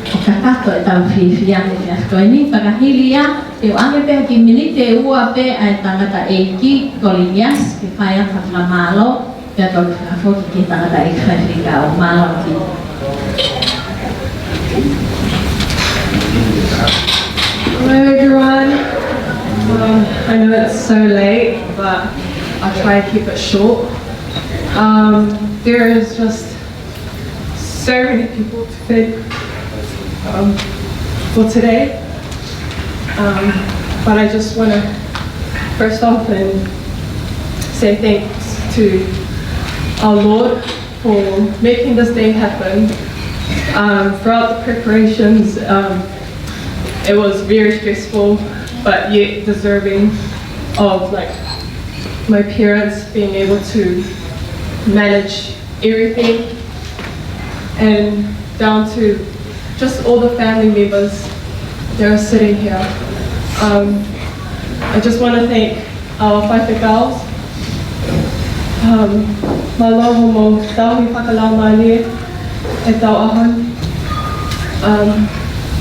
ʻo kakato ʻetau fiefia he efiafi ko eni. Pea ka hili ia, te u ʻoange pē ha kiʻi miniti ʻe ua pē ʻa e tangataʻeiki Koliniasi ke fai atu ha fakamālō, pea toki fakafoki ki he tangataʻeiki faifekau. Mālō ʻaupito. Hello, everyone. Um, I know it's so late, but I'll try and keep it short. Um, there is just so many people to thank, um, for today. Um, but I just want to first off and say thanks to our Lord for making this day happen. Um, throughout the preparations, um, it was very stressful, but yet deserving of, like, my parents being able to manage everything, and down to just all the family members that are sitting here. Um, I just want to thank our five girls. Um, mālō hoʻomou tauhi fakalaumālie ʻi he ʻaho ni. Um,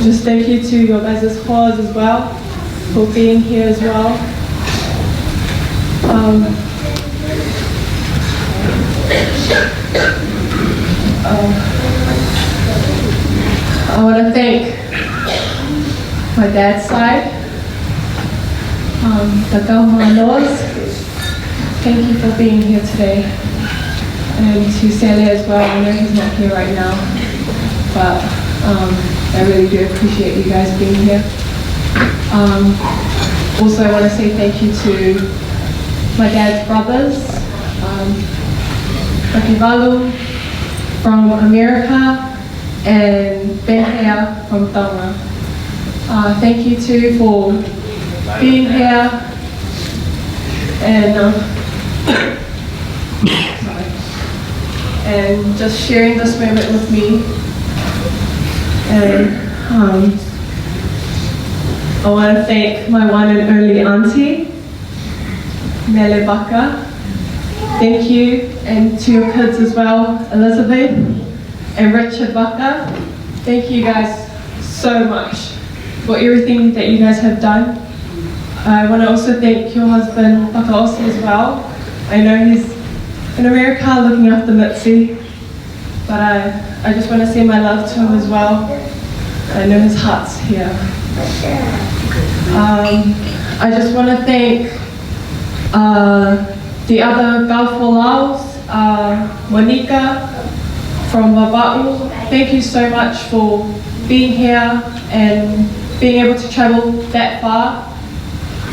just thank you to your guys' cause as well for being here as well. Um, um, I want to thank my dad's side, um, the Kaumānōs. Thank you for being here today. And to Sele as well, I know he's not here right now, but um, I really do appreciate you guys being here. Um, also, I want to say thank you to my dad's brothers, um, Rakivalu from America, and Ben here from Tonga. Uh, thank you too for being here and uh, sorry, and just sharing this moment with me. And um, I want to thank my one and only auntie, Mele Baka. Thank you, and to your kids as well, Elizabeth and Richard Baka. Thank you guys so much for everything that you guys have done. I want to also thank your husband, Baka Osi, as well. I know he's in America looking after Mitzi, but I, I just want to send my love to him as well. I know his heart's here. Um, I just want to thank uh, the other Gulf Laos, uh, Monica from Vavaʻu. Thank you so much for being here and being able to travel that far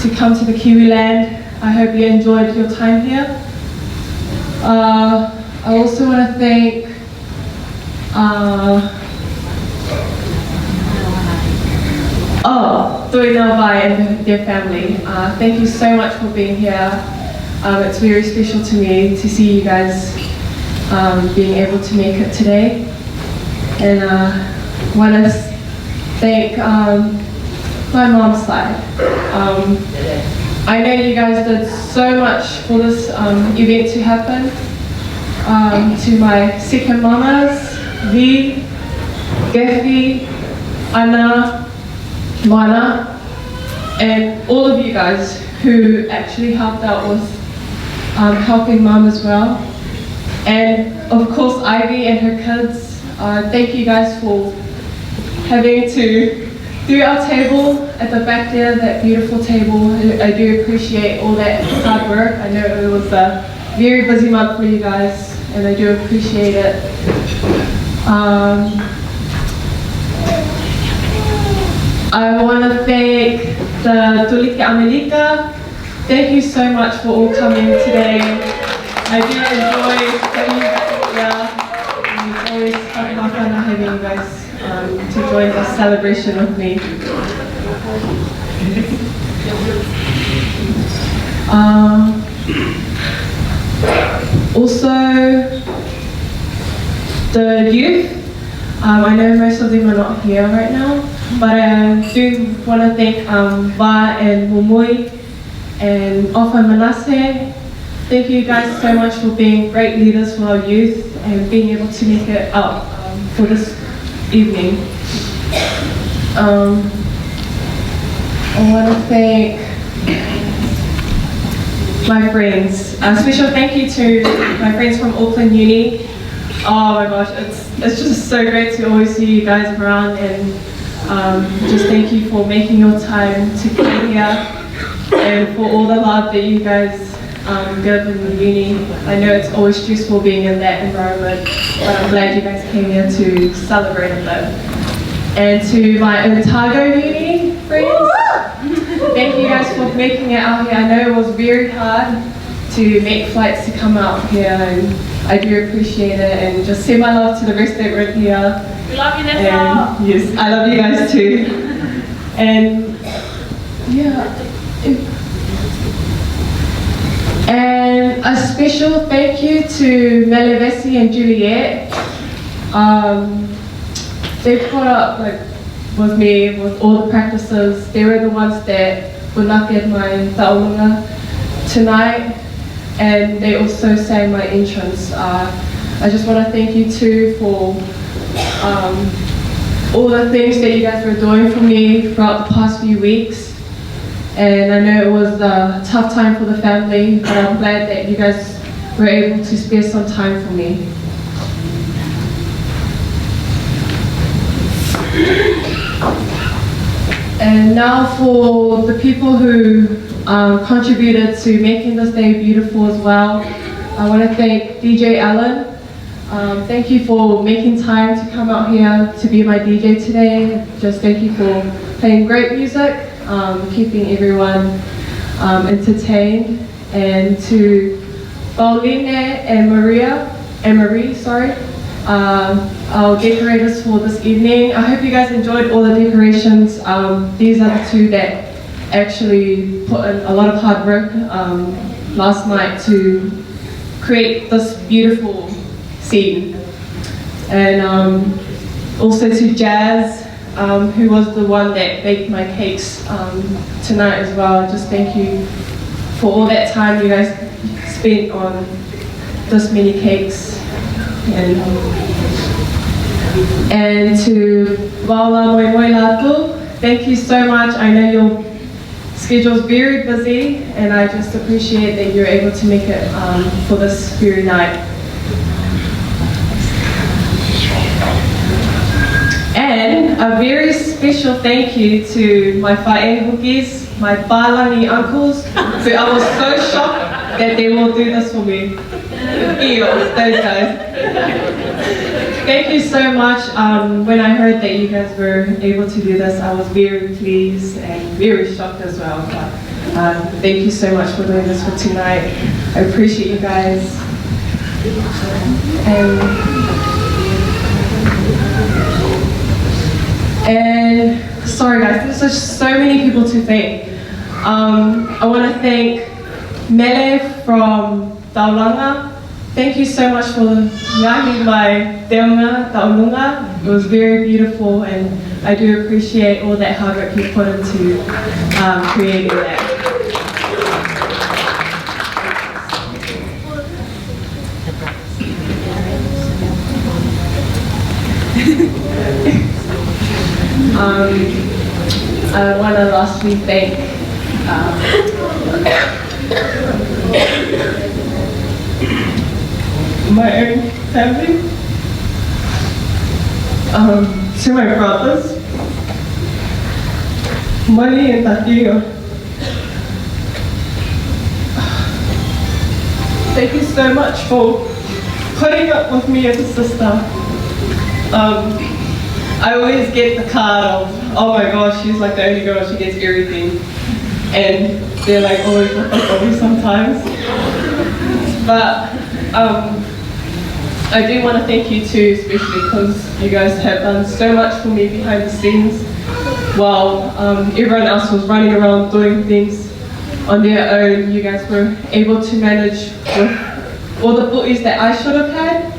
to come to the Kiwi land. I hope you enjoyed your time here. Uh, I also want to thank uh, oh, Tuinavai and their family. Uh, thank you so much for being here. Um, it's very special to me to see you guys um, being able to make it today. And uh, want to thank um, my mom's side. Um, I know you guys did so much for this um, event to happen. Um, to my second mamas, Vi, Gefi, Ana, Moana, and all of you guys who actually helped out with um, helping mum as well. And of course, Ivy and her kids. Uh, thank you guys for having to do our table at the back there, that beautiful table. I do appreciate all that hard work. I know it was a very busy month for you guys, and I do appreciate it. Um, I want to thank the Tuliki Amelika. Thank you so much for all coming today. I do enjoy having you guys here. And it's always fun having you guys um, to join the celebration with me. Um, also, the youth. Um, I know most of them are not here right now, but I do want to thank um, Va and Mumui and Ofa Manase. Thank you guys so much for being great leaders for our youth and being able to make it up um, for this evening. Um, I want to thank my friends. A special thank you to my friends from Auckland Uni. Oh my gosh, it's it's just so great to always see you guys around and um, just thank you for making your time to be here and for all the love that you guys um, give in the uni. I know it's always stressful being in that environment, but I'm glad you guys came here to celebrate a bit. And to my Otago Uni friends, Thank you guys for making it out here. I know it was very hard to make flights to come out here, and I do appreciate it. And just send my love to the rest of everyone here. We love you, Nessa. And yes, I love you guys too. And yeah. And a special thank you to Mele Vesi and Juliet. Um, they put up, like, with me with all the practices. They were the ones that were not at my taʻolunga tonight, and they also sang my entrance. Uh, I just want to thank you too for um, all the things that you guys were doing for me throughout the past few weeks. And I know it was a tough time for the family, but I'm glad that you guys were able to spare some time for me. And now for the people who um, contributed to making this day beautiful as well. I want to thank D J Alan. Um, thank you for making time to come out here to be my D J today. Just thank you for playing great music, um, keeping everyone um, entertained. And to Pauline and Maria, and Marie, sorry, um, our decorators for this evening. I hope you guys enjoyed all the decorations. Um, these are the two that actually put in a lot of hard work um, last night to create this beautiful scene. And um, also to Jazz, um, who was the one that baked my cakes um, tonight as well. Just thank you for all that time you guys spent on this many cakes. And, and to Vaola Moemoe Lātū, thank you so much. I know your schedule's very busy, and I just appreciate that you're able to make it um, for this very night. And a very special thank you to my faʻē hukis, my pālangi uncles, who I was so shocked that they will do this for me. ʻIo, those guys. Thank you so much. Um, when I heard that you guys were able to do this, I was very pleased and very shocked as well. But um, thank you so much for doing this for tonight. I appreciate you guys. And, and sorry guys, there's just so many people to thank. Um, I want to thank Mele from Taulanga. Thank you so much for ngaahi mai teunga taʻolunga. It was very beautiful, and I do appreciate all that hard work you put into um, creating that. Um, I want to lastly thank um, my own family, um, to my brothers, Moni and Takia. Thank you so much for putting up with me as a sister. Um, I always get the card of, oh my gosh, she's like the only girl, she gets everything. And they're like always looking for me sometimes. But um, I do want to thank you too, especially because you guys have done so much for me behind the scenes while um, everyone else was running around doing things on their own. You guys were able to manage with all the puʻis that I should have had.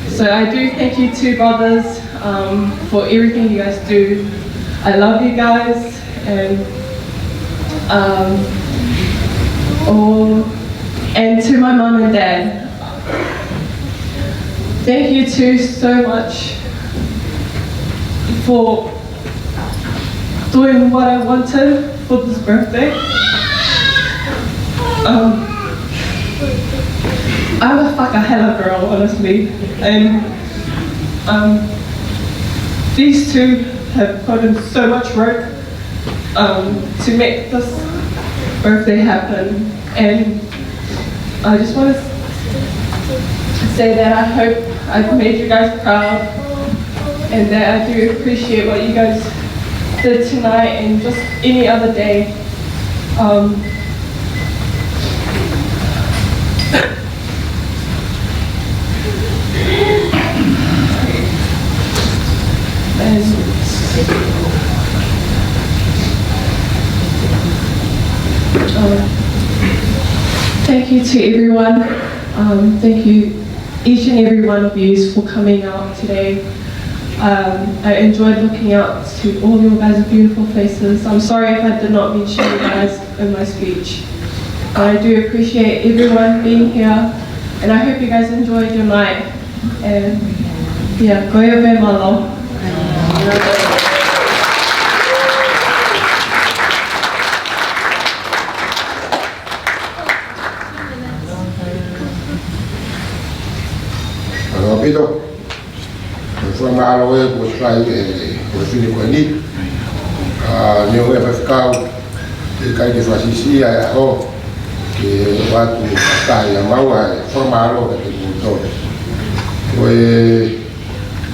So I do thank you too, brothers, um, for everything you guys do. I love you guys, and um, oh, and to my mum and dad, thank you too so much for doing what I wanted for this birthday. Um, I'm a fakahela girl, honestly, and um, these two have put in so much work um, to make this birthday happen, and I just want to say that I hope I've made you guys proud, and that I do appreciate what you guys tonight and just any other day. Um, and, um, thank you to everyone. Um, thank you, each and every one of you, for coming out today. Um, I enjoyed looking out to all your guys' beautiful faces. I'm sorry if I did not mention you guys in my speech. But I do appreciate everyone being here, and I hope you guys enjoyed your night. And yeah, ko ia pē, mālō. Mālō ʻaupito. Fakamālō e kuo fai e, e, e fili ko eni. ʻA, neongo e faifekau, ʻikai ke fakasiʻisiʻi e ʻaho, ke ʻoatu ʻa e maua e fakamālō kiate kimoutolu. Ko e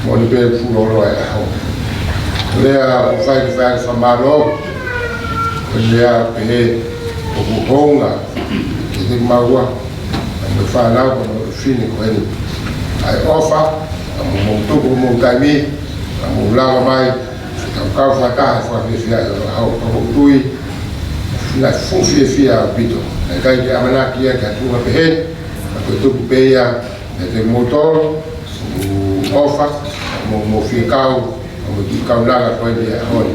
moʻoni pē fuoloa e ʻaho. Lea ʻoku fai ke fai fakamālō, ko e lea pehē ʻoku hounga kiate kimaua, mo e fānau, mo e fefine ko eni. ʻA e ʻofa, ʻa mo mou tuku homou taimi, ʻa mo lava mai, ke tau kau fakataha he fakafiefiaʻi ʻo e ʻaho, pea ʻoku ou tui naʻe fuʻu fiefia ʻaupito. Naʻe ʻikai ke ʻamanaki ia ki ha tuʻunga pehē, ka ko e tuku pē ia kiate kimoutolu, ʻoku ʻofa, mo, mo fie kau, mo e kiʻi kaunanga ko eni he ʻaho ni.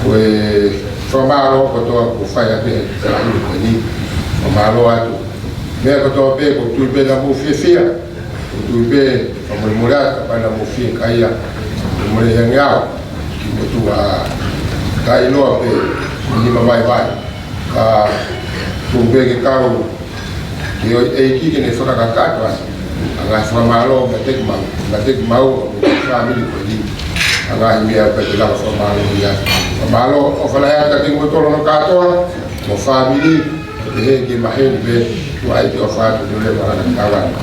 Ko e fakamālō kotoa kuo fai ʻaki he faʻahinga ko eni. Fakamālō atu. Meʻa kotoa pē, ʻoku ou tui pē naʻa mou fiefia. ʻOku ou tui pē, fakamolemole atu kapau naʻa mou fiekaia. Molemole ange au, kimoutolu ʻoku ʻikai loa pē, nima vaivai. Ka, ʻoku ou pehē ke kau ke ʻoua ʻe ʻEiki ke ne fakakakato ai ʻa e ngaahi fakamālō meiate kimaua, meiate kimaua, mo e fāmili ko eni. ʻA e ngaahi meʻa ʻoku ʻikai ke lava fakamālō ia. Fakamālō, ʻofa lahi atu kiate kimoutolu hono kātoa, mo e fāmili, pehē ki he maheni pē, ʻoku ʻai ke ʻofa atu, ʻo leva ʻa e kakai.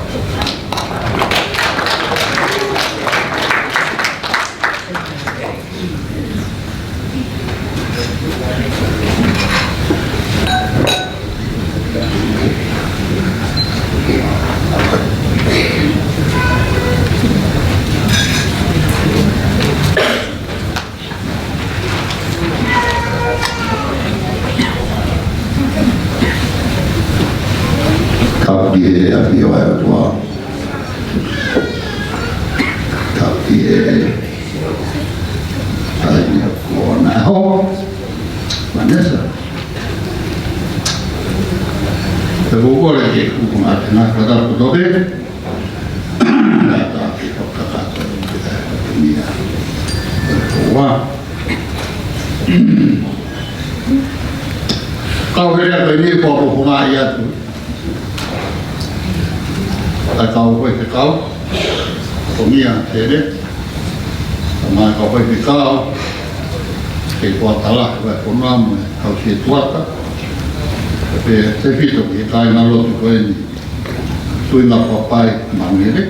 Kau ki he ʻafio ʻa e ʻOtua. Kau ki he taimi ʻo e ʻaho. Vanessa. Te u kole ke u ngata ngata kotoa pē. Naʻa ta ke fakakakato ʻa e ʻaho ni ʻa e ʻOtua. Kau hele atu ni kua ko ko mai atu. ʻA e kau faifekau, ko Mia Tele. Ko e kau faifekau, ke kua tala, ko e kau nā mo e kau sētuata. Pea tefito ki he kāingalotu ko eni. Tuʻi Mafapai Mangere.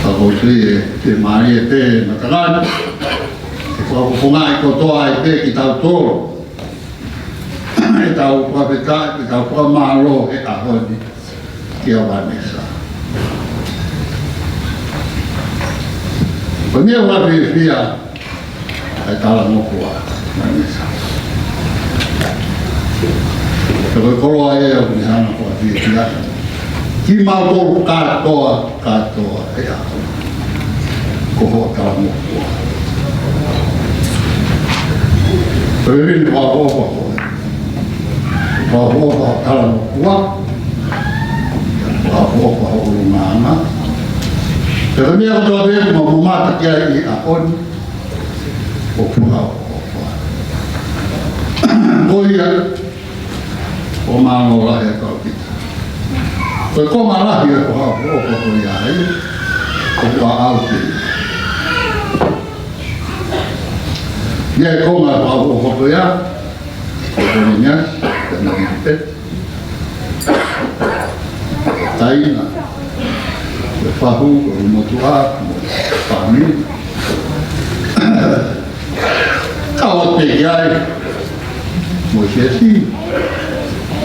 Ka ko e tui e, te mālie pē matakana. Ke fakafofongaʻi kotoa ai pē kitautolu. ʻEtau fakafetaʻi, ʻetau fakamālō he ʻaho ni kia Vanessa. Ko e meʻa fakafiefia, ʻa e talangofua, Vanessa. Ko e koloa ia ʻoku ne hanga ʻo fiefia kimautolu kātoa, kātoa he ʻaho ni. Ko hoʻo talangofua. Ko e ʻuhinga ʻoku ou ʻofa koe. ʻOku ou ʻofa hoʻo talangofua. ʻOku ou ʻofa hoʻo ʻulungaanga. Pea ko e meʻa kotoa pē ʻoku mau mamata ki ai he ʻaho ni. ʻOku ou ʻofa. Ko ia, ʻoku mālō lahi ʻa e kau kita. Ko e konga lahi ʻa e ʻofa ko ia ai, ʻoku ʻaʻau pē. ʻI ai e konga ʻoku ou ʻofa ko ia, ko e konga ia, ko e nani pē. Taina, ko e fahu, ko e motuʻa, ko e fāmili. ʻIkai, mo e siasi,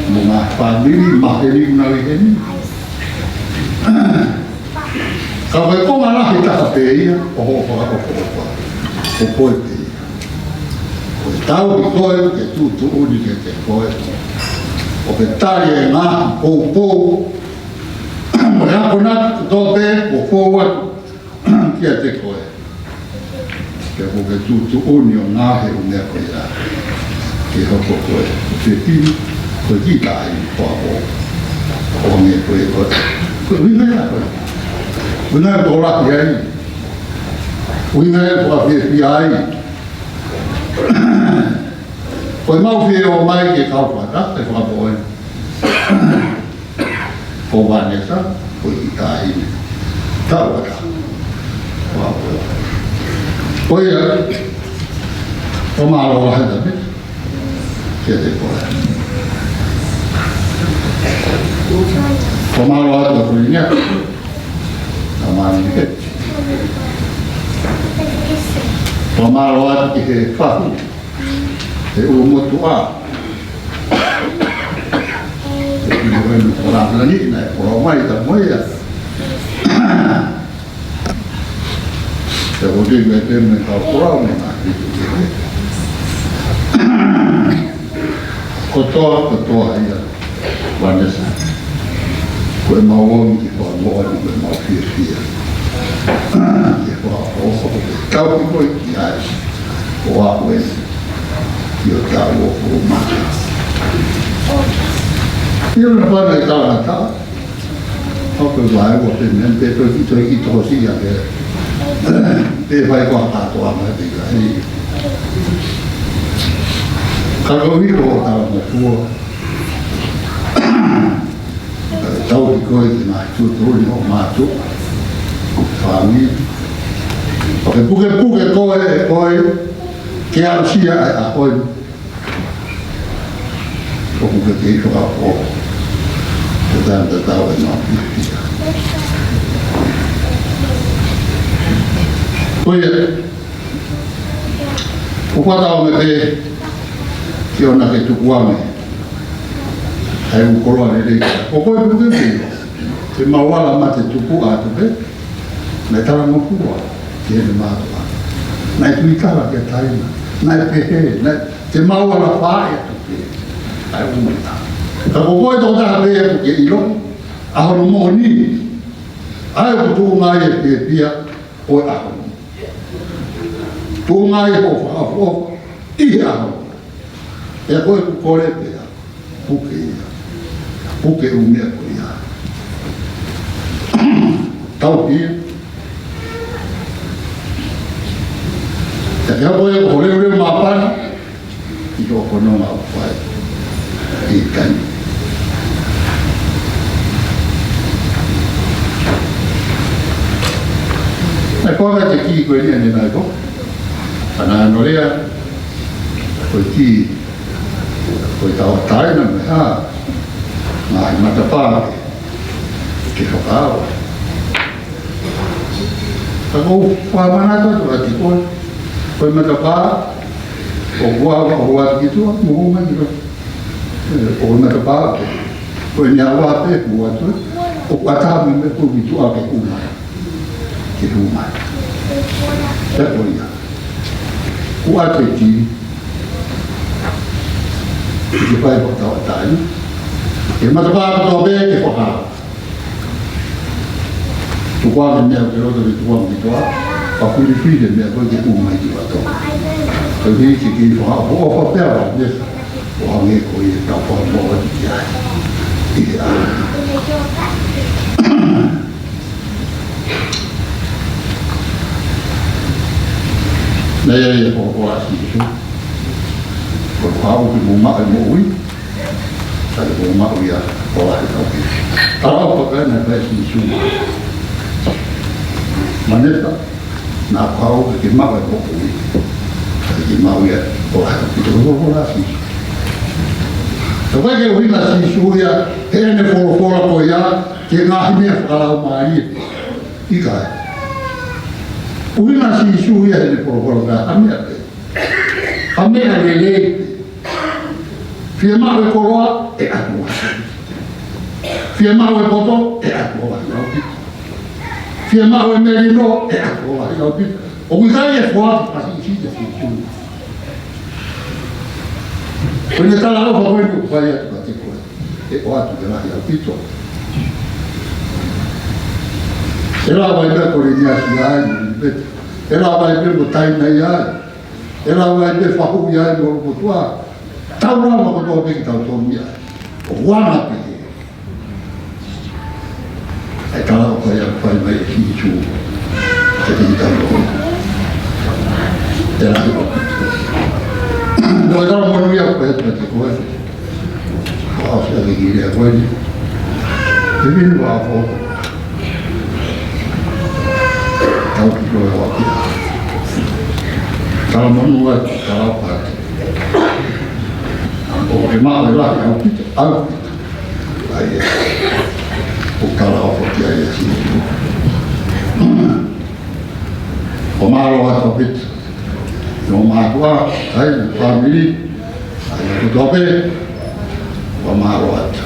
mo e ngaahi fāmili, maheni ʻoku nau ʻi heni. Ka ko e konga lahi taha pē ia ʻo hoʻo fakaʻofoʻofa, ko koe pē ia. Ko e tauhi koe, ke tuʻutuʻuni kiate koe. ʻO ke tali e ngaahi poupou mo e akonaki kotoa pē kuo fou atu kiate koe. Pea kuo ke tuʻutuʻuni ʻo ngaohi e ʻuhinga ko ia ke hoko ko e fefine, ko e kiʻi taʻahine koa ʻo, ʻo hangē ko e, ko e, ko e ʻuhinga ia ko e. ʻUhinga ia ko e lahi ai. ʻUhinga ia ko e fiefia ai. Ko e mau fie ō mai ke kau fakataha, ke fakapoʻuli. Ko Vanessa, ko e kiʻi taʻahine. Tau ata. Ko ia, ko mālō lahi atu pē kiate koe. Ko mālō atu ko ia. Ka mālō atu ki he fahu. He ʻulumotuʻa. He ʻulumotuʻa ko Lāngilangī naʻe folau mai ka mo ia. He ʻoku tui mai pē mo e kau folau mo e ngaahi. Kotoa, kotoa ia. Vanessa. Ko e mau ō mai ki he fakamoʻoni, ko e mau fiefia. Ke fakaʻofoʻofa, ke tauhi koe ki ai. ʻO aʻu eni ki hotau ʻofa mata. ʻIo, naʻa pana e talangataʻa. ʻOku ou vaeua pē meʻa, pē toe kiʻi, toe kiʻi tokosiʻi ake. Pē fai ko ha kātoanga pē ka hei. Ka ko e ʻuhi ko hotau ngofua. Tauhi koe ki he ngaahi tuʻutuʻuni ʻo mātuʻa, fāmili. ʻO ke pukepuke koe ʻe koe, ke aʻusia ʻa e ʻaho ni. ʻOku ke kei fakaʻofoʻofa. Ko e taimi tatau ʻe mau fiefia. Ko ia, ʻoku ʻatā ʻo me pē, ke ʻoua naʻa ke tukuange ʻa e ʻū koloa lelei. Ko koe pē ke pē. Ke mau ala mate tuku atu pē. Naʻe talangofua ki heʻene mātuʻa. Naʻe tuitala kia Taina. Naʻe pehē, naʻe te mau ala fai atu pē ʻa e ʻū meʻa. Ka ko koe tokotaha pē ʻoku ke ʻilo ʻa hono moʻoni. ʻA ia ʻoku tuʻunga ai e fiefia ʻo e ʻaho ni. Tuʻunga ai hoʻo fakaʻofoʻofa ʻi he ʻaho ni. Pea ko e ʻoku kole pea puke ia. Puke ʻū meʻa ko ia. Tauhi ia. Pea ke hoko ia ko e leuleu māpana ʻi hoʻo fononga ʻoku fai ʻi he taimi. ʻE koa ka te ki ko eni ane nai ko. Ana ano lea. Ko e ki, ko e tauʻatāina mo e hā, ngaahi matapā ke fakaava. Ka ʻoku ou fakamanatu atu kiate koe, ko e matapā, ʻoku ava ʻo ʻoatu ki tuʻa, mo ʻomai ki loto. ʻE, ko e matapā, ko ʻene ava pē ʻoku ʻoatu, ʻoku ʻatā mo e meʻa ko ē ki tuʻa ke ʻomai. Ke ʻomai. Pea ko ia. Kuo ʻoatu e ki, ke fai ʻo tauʻatāina. Ke matapā kotoa pē ke fakaava. Tukuange meʻa ke loto ke tukuange ki tuʻa. Fakafilifili e meʻa ko ē ke ʻomai ki loto. Koeʻuhi ke kei fakaʻofoʻofa pē ʻa Vanessa. ʻO hangē ko ia ʻetau fakamoʻoni ki ai. ʻI he ʻaho ni. Naʻe ʻi ai e folofola ʻa Sīsū. Ko e fakaʻuki mo maʻu e moʻui. Ka te mo maʻu ia ko e lahi tau ki. Tala ʻo pakaina pē Sīsū. Maneta, naʻa ko au ke maʻu e moʻui. Ka ke maʻu ia ko e lahi tau ki. Ko e folofola ʻa Sīsū. Ka ʻoku ʻikai ke ʻuhinga Sīsū ia heʻene folofola ko ia ki he ngaahi meʻa fakalaumālie. ʻIkai. ʻUhinga Sīsū ia heʻene folofola ki ha meʻa pē. Ka meʻa lelei. Fiemaʻu e koloa, ʻe ʻatu ʻa e. Fiemaʻu e poto, ʻe ʻatu ʻa e. Fiemaʻu e melino, ʻe ʻatu ʻa e. ʻOku ʻikai ke foaki pasi ʻi he Sīsū. Ko ʻene talaʻofa ko eni ʻoku fai atu kiate koe. ʻE ʻoatu e lahi ʻaupito. ʻE lava ai pē Koliniasi ai, mo Lilipeti. ʻE lava ai pē mo Taina ai. ʻE lava ai pē Fahu ai mo Ulumotuʻa. Tau lava kotoa pē kitautolu ia. ʻO ʻuhinga pē. ʻE talaʻofa ia ʻoku fai mai ʻe Sīsū kiate kitautolu. ʻE lahi ʻaupito. Ko e talamonū ia ʻoku fai atu kiate koe. ʻOsi ʻa e kiʻi lea ko eni. He minu a fo. Tau ki koe ʻo ʻapi. Talamonū atu, talaʻofa atu. ʻOku ke maʻu e lahi ʻaupito, ʻaupito. ʻA ia. ʻOku talaʻofa ki ai ʻa Sīsū. ʻOku mālō atu ʻaupito. Mo e mātuʻa, ʻa e fāmili, ʻa ia kotoa pē, ʻoku mālō atu.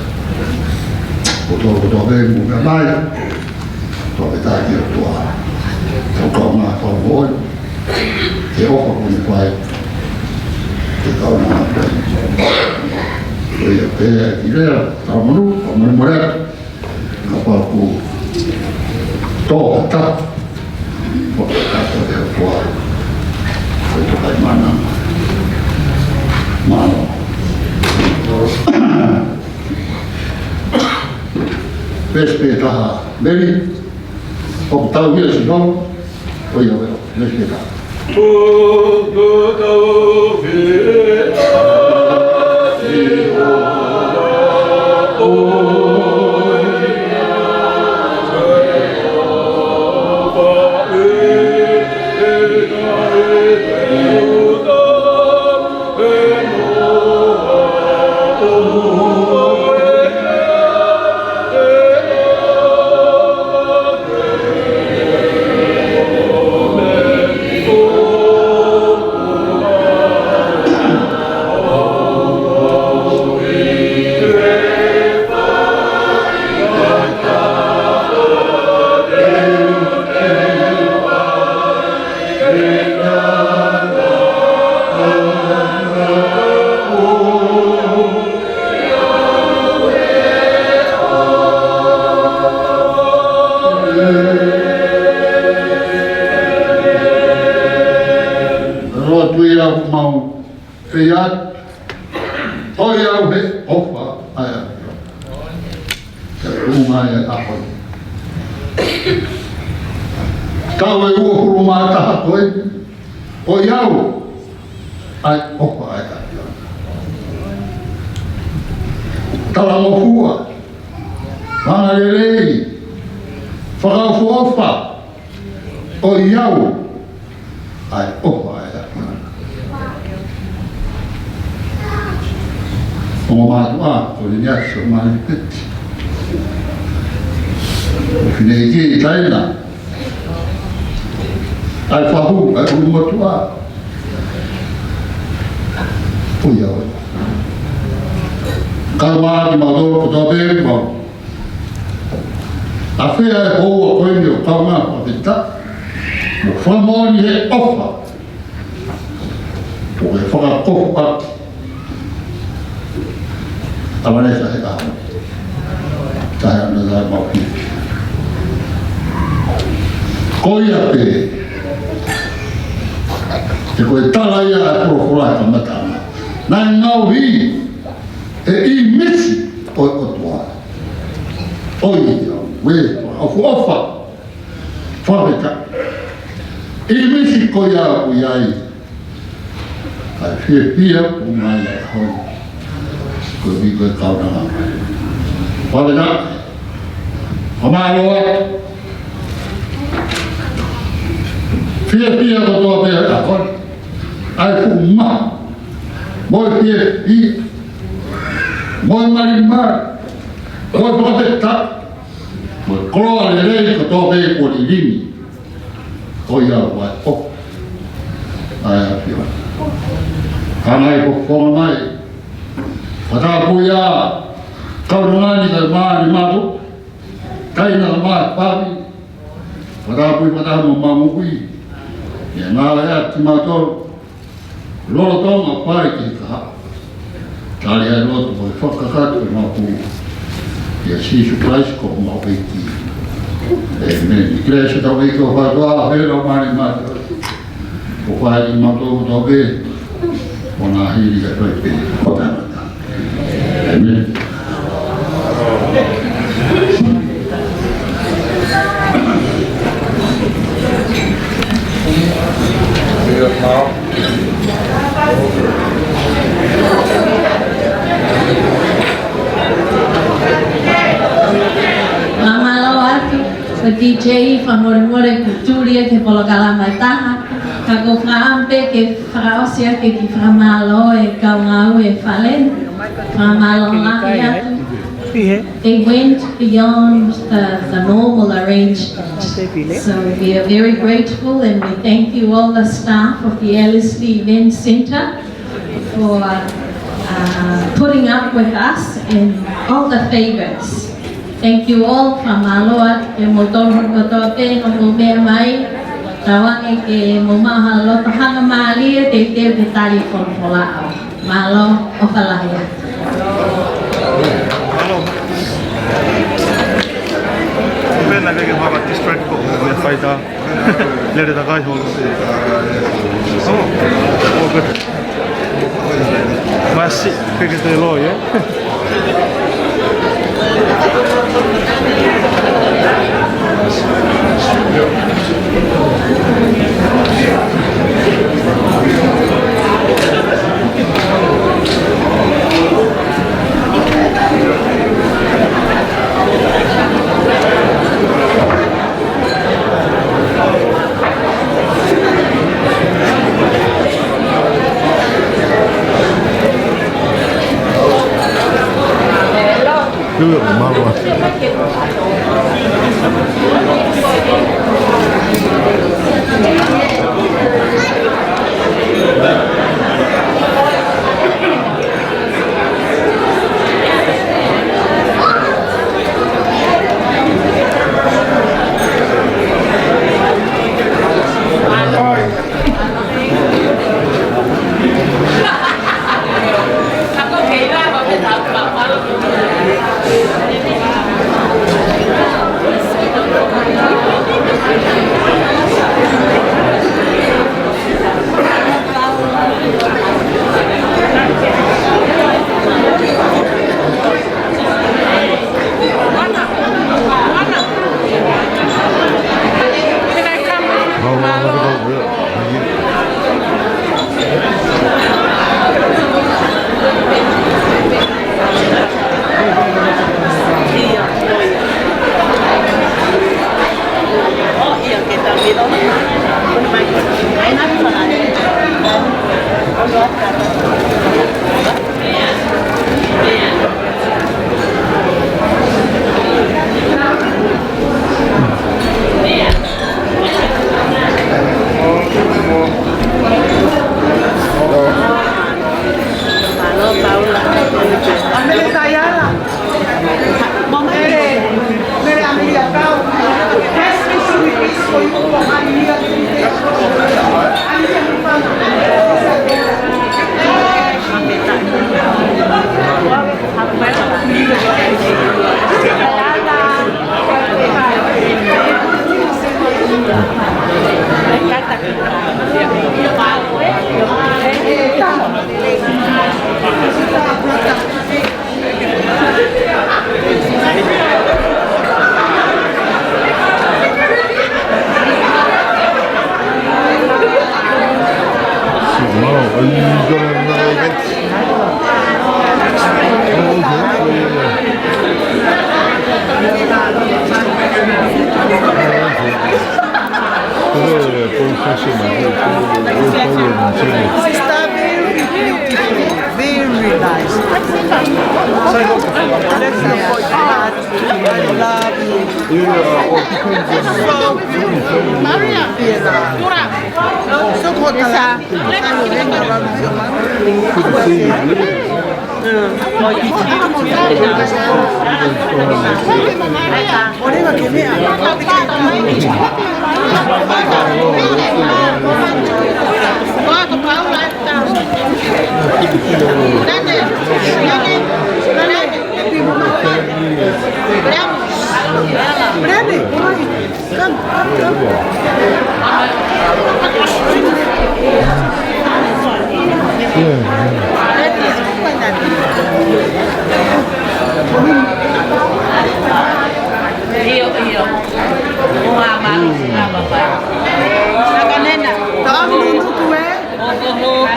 Kotoa, kotoa pē, mou meʻa mai, kotoa pē tā ki he ʻOtua. Tau kaungā fakamoʻoni, he ʻofa kuo ne fai, ke kaungā fai. Ko ia pē, ʻa e kiʻi lea, talamonū, talamonū mo e lea. Kapau ʻoku tō ha taha, ʻoku tō ha taha ʻe ʻOtua. Ko e tokai mana. Mālō. Pesi pē taha, Meli, ʻoku tau hia si hau, ʻo ia ʻo e, pesi pē taha. Rotu ia ʻoku mau fai atu. Ko ia ʻoku he ʻofa ʻa e ʻAfiona. Ke ʻuma e ʻaho ni. Taʻu ʻe uofulu mā taha ko eni. Ko ia ʻoku ʻa e ʻofa ʻa e ʻAfiona. Talangofua. Maʻangalelei. Fakaʻofoʻofa. ʻOiauē, ʻa e ʻofa ʻa e ʻAfiona. Ongo mātuʻa, ko e niʻihi ʻo Malipeti. Ko e fineʻeiki ʻi Taina. ʻA e fahu, ʻa e ʻulumotuʻa. ʻOiauē. Kae ʻumaʻā kimautolu kotoa pē mau. ʻAfea e houa ko eni ʻo kaungā fakafetaʻi mo fakamoʻoni he ʻofa. Ko e fakakofu ʻaki ʻa Vanesa he ʻaho ni. Taha ana la mau ki. Ko ia pē. He ko e tala ia ʻa e folofola he kamataʻanga. Naʻe ngaohi e ʻīmisi ʻo e ʻOtua. ʻOiauē, ʻofa, ʻofa. Fakafetaʻi. ʻImisi ko ia ʻoku ʻi ai ʻa e fiefia ʻoku ʻomai ʻe he ʻAfiona. Ko e ʻuhi ko e kaunanga. Fakafetaʻi. Fakamālō atu. Fiefia kotoa pē ʻa e ʻAfiona. ʻA e fuʻu maha. Mo e fiefia. Mo e malimali. Mo e fakafetaʻi. Mo e koloa lelei kotoa pē kuo lilingi. ʻOiauē, ʻofa. ʻAi ʻAfiona. Hanga ʻe he fofonga mai. Fakatapu ia. Kaunanga ni kae mani matu. Kaina ma papi. Fakatapu i fakataha mo mamuʻi. Ia ngā ea ti mato. Lolotonga pai ki ka. Tali ai loto ko e fakakakato e mapu. ʻIa Sīsū Kalaisi ko homau ʻEiki. ʻĒmeni. Kalaisi ʻa hotau ʻEiki ko e ʻOtua, ʻa e ʻOtua mani matu. Ko fai ni mato to be. Ko na hili ka toi pe. ʻĒmeni. Mālō atu, ko e D J, fakamolemole kuo tuli ia ki he polokalama ʻe taha. Ka ʻoku ou fakaʻamu pē ke fakaʻosi ʻaki e kiʻi fakamālō ʻa e kau ngāue ʻa e fale ni. Fakamālō lahi atu. They went beyond the, the normal arrangement. So we are very grateful and we thank you, all the staff of the Ellerslie Event Centre, for, uh, putting up with us and all the favours. Thank you all, fakamālō atu kiate kimoutolu kotoa pē hoʻomou meʻa mai, tauange ke mou maʻu ha loto hangamālie, teuteu ke tali e folofola. Mālō, ʻofa lahi atu. Pena ke ke mara distract ko, me faita. Lele takai holo. Oh, oh, good. Masi, ke ke te loi, eh? Wow, are you gonna another event? Oh, okay. So, yeah, yeah. Oh, okay. Pero, eh, por fashion, eh, por, por, por, por, por, Sister, very beautiful, very nice. I love it. Yeah, well, it depends on the Maria. Yeah. Tura. So, kota la. ʻIo, ʻio. Ua malu, ua malu. Nakanena. Taʻamu nuku, ē? Oho, oho.